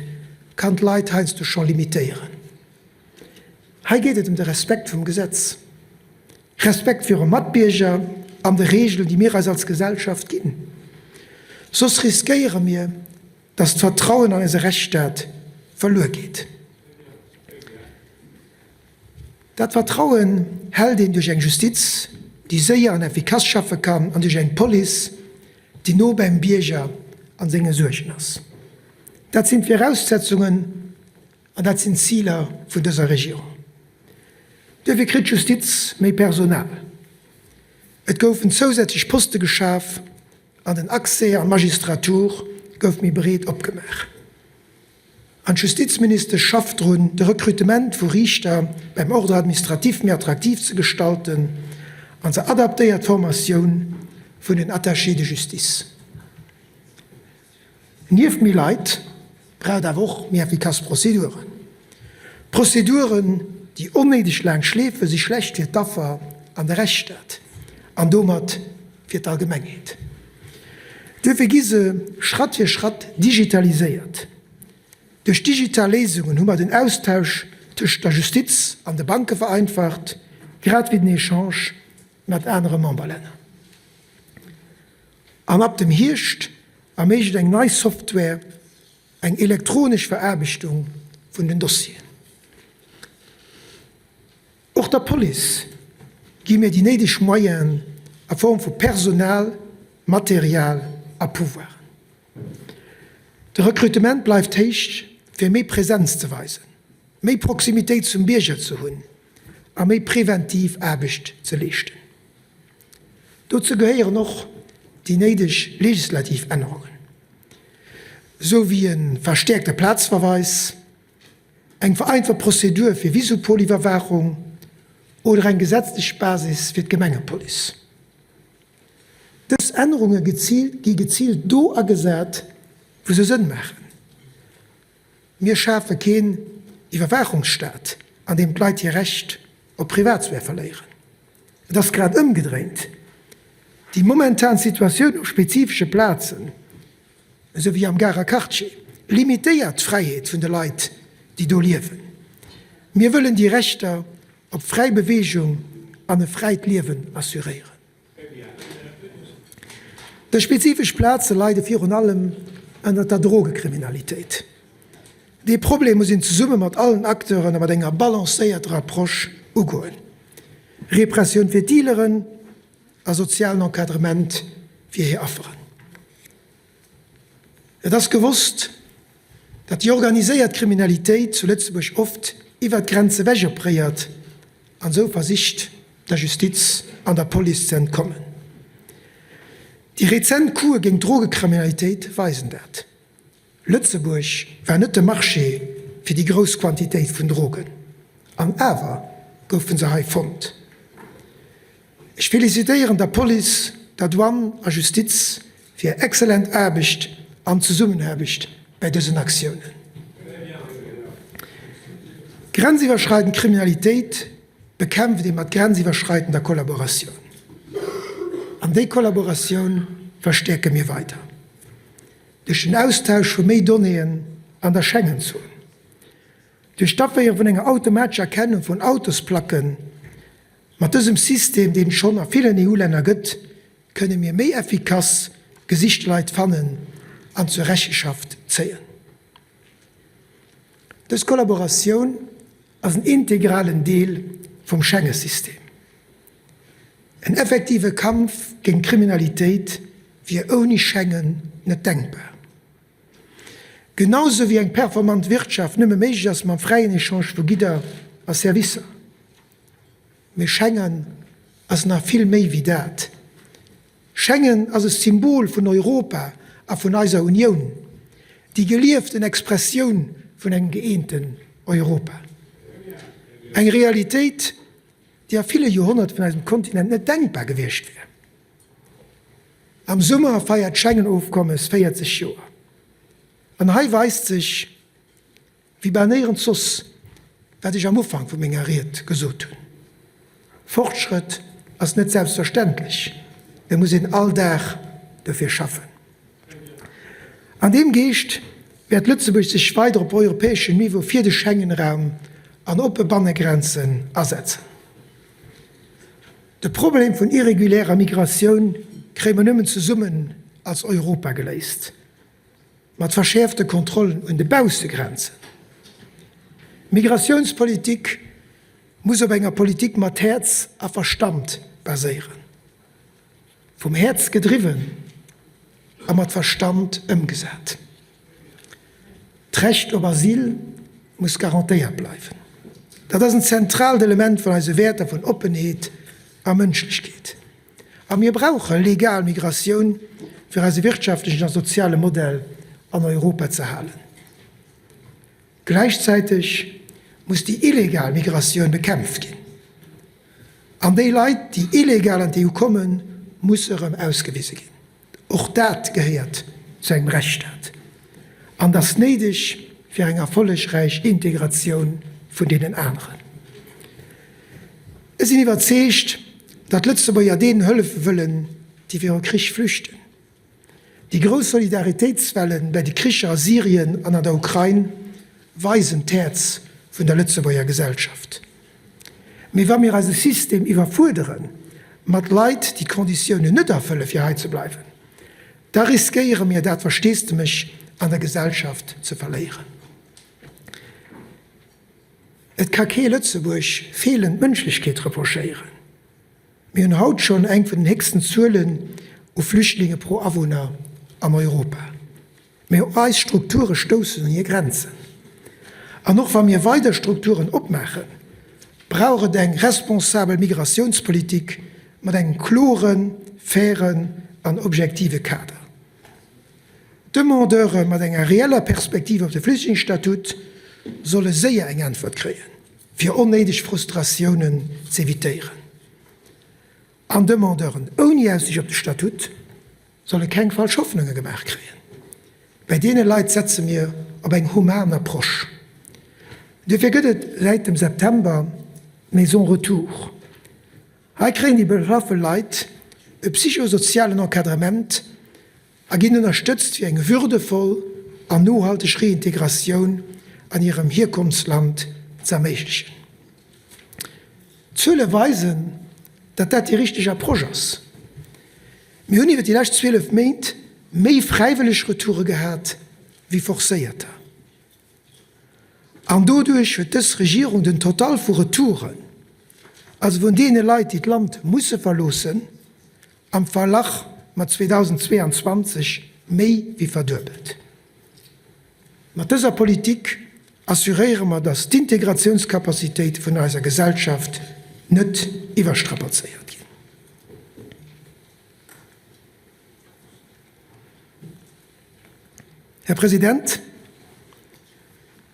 kann d'Leit heiansdo scho limitéieren. Hei geet et ëm de Respekt vum Gesetz, Respekt viru Matbierger an de Reegelen, déi mir eis als Gesellschaft ginn. Soss riskéiere mir, dass d'Vertrauen an eise Rechtsstaat verluer geet. Dat Vertrauen hält een duerch eng Justiz, déi séier an effikass schaffe kann an duerch eng Police, déi no beim Bierger an senge Suergen ass. Dat sinn d'Viraussetzungen an dat sinn d'Ziler vun dëser Regierung. Duerfir kritt d'Justiz méi Personal. Et goufen zousätzlech Poste geschaf an den Accès an d'Magistratur gouf méi breet opgemaach. An d'Justizministesch schafft drun, de Recrutement vu Riichter beim Ordre administratif méi attraktiv ze gestalten an se adaptéiert d'Formatioun vun den Attachés de justice. Nieft méi Leit brauch et awer och méi effikass Prozeduren. Prozeduren, déi onnéideg laang schleefen, si schlecht fir d'Affer an de Rechtsstaat an domat fir d'Allgemengheet. Duerfir gi se Schratt fir Schratt digitaliséiert. Duerch digital Léisungen hu mer den Austausch tëscht der Justiz an de Banke vereinfacht, grad wéi den Echange mat anere Memberlänner. An ab dem Hierscht erméiglecht eng nei Software eng elektronesch Veraarbechtung vun den Dossieren. Och der Police gi mir déi néideg Moyenen a Form vu Personal, Material a Pouvoiren. De Recrutement bleift héich, fir méi Präsenz ze weisen, méi Proximitéit zum Bierger ze hunn a méi preventiv Aarbecht ze leeschten. Dozou gehéieren och déi néideg legislativ Ännerungen, esou wéi e verstäerkte Plazverweis, eng vereinfacht Prozedur fir Visupoliwwerwaachung oder eng gesetzlech Basis fir d'Gemengepolice. Dës Ännerunge gi geziilt do agesat, wou se Sënn maachen. Mir schafe keen Iwwerwaachungsstaat, an deem d'Leit hir Recht op Privatsphär verléieren. Et ass grad ëmgedréint, Déi momentan Situatioun op spezifesche Plazen, esou wéi am Garer Quartier, limitéiert d'Fräiheet vun de Leit, déi do liewen. Mir wëllen déi Rechter op fräi Beweegung an e fräit Liewen assuréieren. Dës spezifesch Plaze leide virun allem ënnert der Drogekriminalitéit. Dee Problem muss een zesumme mat allen Acteuren a mat enger balancéierter Approche ugoen, Repressioun fir d'Dealeren a sozialen Encadrement fir hir Afferen. Et ass gewosst, datt déi organiséiert Kriminalitéit zu Lëtzebuerg oft iwwert d'Grenze ewech operéiert an esou versicht, der Justiz an der Police ze entkommen. Déi rezent Coupë géint d'Drogekriminalitéit weisen dat. Lëtzebuerg war net de Marché fir déi grouss Quantitéit vun Drogen. An awer goufe se hei fonnt. Ech felicitéieren der Police, der Douane a Justiz fir hir exzellent Aarbecht an Zesummenaarbecht bäi dësen Aktiounen. Grenziwwerschreidend Kriminalitéit bekämpft ee mat grenziwwerschreidender Kollaboratioun. An déi Kollaboratioun verstäerke mir weider duerch den Austausch vu méi Donnéeën an der Schengen-Zon, duerch d'Aféiere vun enger automatescher Erkennung vun Autosplacken. Mat dësem System, deen et schonn a villen EU-Länner gëtt, kënne mir méi effikass gesichte Leit fannen an zur Rechenschaft zéien. Dës Kollaboratioun ass en integralen Deel vum Schengesystem. En effektive Kampf géint d'Kriminalitéit wier ouni Schengen net denkbar. Genau sou wéi eng performant Wirtschaft nëmme méiglech ass mam fräien Echange vu Gidder a Servicer. Mee Schengen ass nach vill méi wéi dat. Schengen ass e Symbol vun Europa a vun eiser Unioun, déi gelieften Expressioun vun engem gëeenten Europa. Eng Realitéit, déi a ville Joerhonnerte vun eisem Kontinent net denkbar gewiescht wär. Am Summer feiert d'Schengen-Ofkommes 40 Joer. An hei weist sech, Wéi bal néierens soss, wat ech am Ufank vu menger Ried gesot hunn, Fortschrëtt ass net selbstverständlech, et muss een all Dag dofir schaffen. An deem Geescht wäert Lëtzebuerg sech weider op europäeschem Niveau fir de Schengenraum an oppe Bannegrenzen asetzen. De Problem vun irregulärer Migratioun kréie mer nëmmen zesummen als Europa geléist. Mat verschäerfte Kontrollen un de Baussegrenzen. D'Migratiounspolitik muss op enger Politik mat Häerz a Verstand baséieren. Vum Häerz gedriwwen a mat Verstand ëmgesat. D'Recht op Asyl muss garantéiert bleiwen. Dat ass en zentraalt Element vun eise Wäerter vun Oppenheet a Mënschlechkeet. A mir brauche legal Migratioun, fir eise wirtschaftlechen a soziale Modell an Europa ze halen. Gläichzäiteg muss déi illegal Migratioun bekämpft ginn. An déi Leit, déi illegal an d'EU kommen, musse erëm ausgewise ginn. Och dat gehéiert zu engem Rechtsstaat an ass néideg fir eng erfollegräich Integratioun vun deenen aneren. Ech sinn iwwerzeegt, datt d'Lëtzebuerger deenen hëllefe wëllen, déi viru Krich flüchten. Déi grouss Solidaritéitswelle bei de Kricher a Syrien an an der Ukrain weisen d'Häerz vun der Lëtzebuerger Gesellschaft. Mee wa mir eise System iwwerfuerdere mat Leit, déi d'Konditiounen net erfëlle fir hei ze bleiwen, da riskéiere mir dat Versteesdemech an der Gesellschaft ze verléieren. Et ka kee Lëtzebuerg feelend Mënschlechkeet reprochéieren. Mir hunn haut schonn eng vun den héchsten Zuelen u Flüchtlinge pro Awunner an Europa. Mee och eis Strukture stoussen un hir Grenzen. An och wa mir weider Strukturen opmaachen, brauch et eng responsabel Migratiounspolitik mat engem kloren, fairen an objektive Kader. Demandeure mat enger reeller Perspektiv op de Flüchtlingsstatut solle séier eng Äntwert kréien, fir onnéideg Frustratiounen z'evitéieren. An Demandeuren ouni Aussicht op de Statut solle keng falsch Hoffnunge gemaach kréien. Bäi deene Leit setze mir op eng human Approche. Dofir gëtt et säit dem September d'Maison Retour. Hei kréien déi betraffe Leit e psychosozialen Encadrement a ginn ënnerstëtzt fir eng würdevoll an nohalteg Reintegratioun an hirem Hierkonftsland z'erméiglechen. D'Zuele weisen, datt dat déi richteg Approche ass. Mir hunn iwwer déi lescht 12 Méint méi fräiwëlleg Retoure gehat wéi forcéierter. An doduerch huet dës Regierung den Total vu Retouren, also vun deene Leit, déi d'Land musse verloossen, am Verglach mat 2022 méi wéi verduebelt. Mat dëser Politik assuréiere mer, datt d'Integratiounscapacitéite vun eiser Gesellschaft net iwwerstrapazéiert ginn. Här President,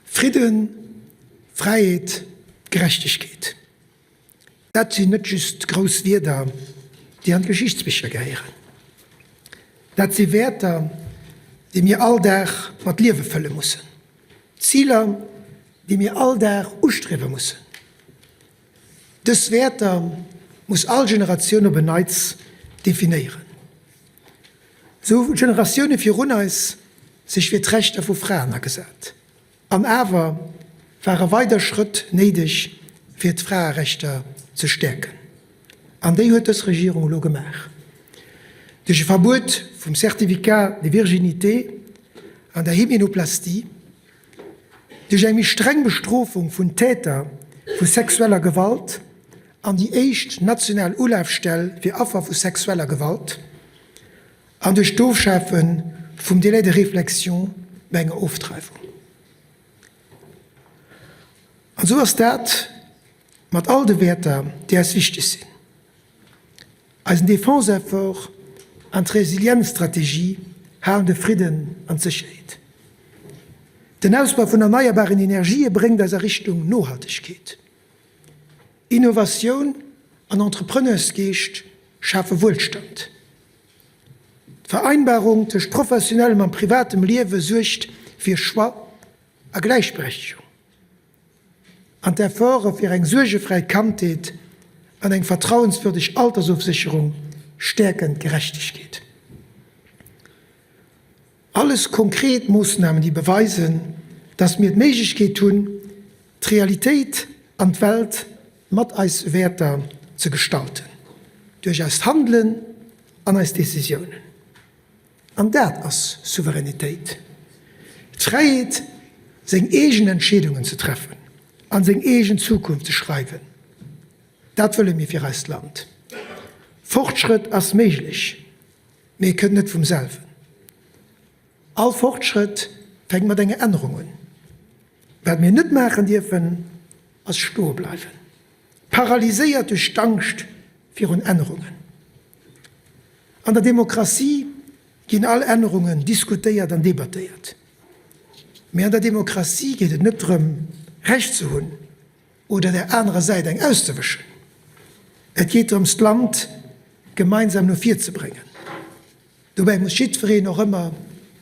Fridden, Fräiheet. Gerechtegkeet. Dat sinn net just grouss Wierder, déi an d'Geschichtsbicher gehéieren. Dat si Wäerter, déi mir all Dag mat Liewe fëlle mussen. Ziler, déi mir all Dag ustriewe mussen. Dës Wäerter muss all Generatioun op en Neits definéieren. Esou hu Generatioune virun eis sech fir d'Rechter vu Fraen agesat. An awer ware weider Schrëtt néideg, fir d'Fraerechter ze stäerken. An déi huet dës Regierung elo gemaach. Duerch e Verbuet vum Certificat de virginité an der Hymenoplastie, duerch eng méi streng Bestrofung vun Täter vu sexueller Gewalt an déi éischt national Ulafstell fir Affer vu sexueller Gewalt, An duerch d'Ofschafe vum Délai de réflexion bei enger Ofdreiwung. An esou ass dat mat all de Wäerter, déi eis wichteg sinn. Eisen Defense-Effort an d'Resilienzstrategie halen de Fridden an d'Sécherheet. Den Ausbau vun erneierbaren Energië bréngt eis a Richtung Nohaltegkeet. Innovatioun an Entrepreneursgeescht schafe Wuelstand. D'Vereinbarung tëscht professionellem an privatem Liewe suergt fir Choix a Gläichberechtegung. An d'Efforte fir eng suergefräi Kandheet an eng vertrauenswürdeg Altersofsécherung stäerken d'Gerechtegkeet. Alles konkret Moossnamen, déi beweisen, dass mir d'Méiglechkeet hunn, d'Realitéit an d'Welt mat eis Wäerter ze gestalten, duerch eist Handelen an eis Decisiounen. An dat ass Souveränitéit, d'Fräiheet, seng eegen Entscheedungen ze treffen an seng eegen Zukunft ze schreiwen. Dat wëlle mir fir eist Land. Fortschrëtt ass méiglech, mee e kënnt net vum selwen. All Fortschrëtt fänkt mat enger Ännerung un. Wat mir net maachen dierfen, ass stoe bleiwen, paralyséiert duerch d'Angscht virun Ännerungen. An der Demokratie ginn all Ännerungen diskutéiert an debattéiert. Mee an der Demokratie geet et net drëm, Recht ze hunn oder der anerer Säit eng auszewëschen. Et geet drëms, d'Land gemeinsam no vir ze bréngen. Dobäi muss jiddwereen och ëmmer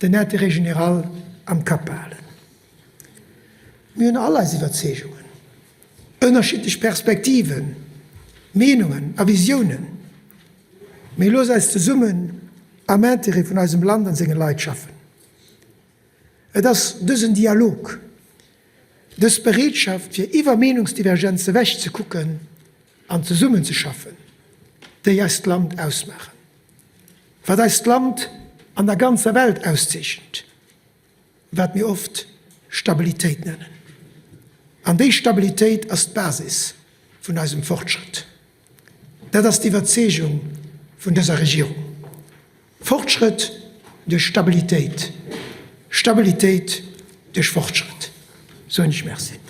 den Intérêt général am Kapp behalen. Mir hunn all eis Iwwerzeegungen, ënnerschiddlech Perspektiven, Meenungen a Visiounen, mee looss eis zesummen am Intérêt vun eisem Land an senge Leit schaffen. Et ass dësen Dialog, dës Bereetschaft fir iwwer Meenungsdivergenze ewech ze kucken an zesummen ze schaffen, déi eist Land ausmaachen. Wat eist Land an der ganzer Welt auszeechent, wat mir oft Stabilitéit nennen. An déi Stabilitéit ass d'Basis vun eisem Fortschrëtt. Dat ass d'Iwwerzeegung vun dëser Regierung. Fortschrëtt duerch Stabilitéit, Stabilitéit duerch Fortschrëtt. Soen ech Merci.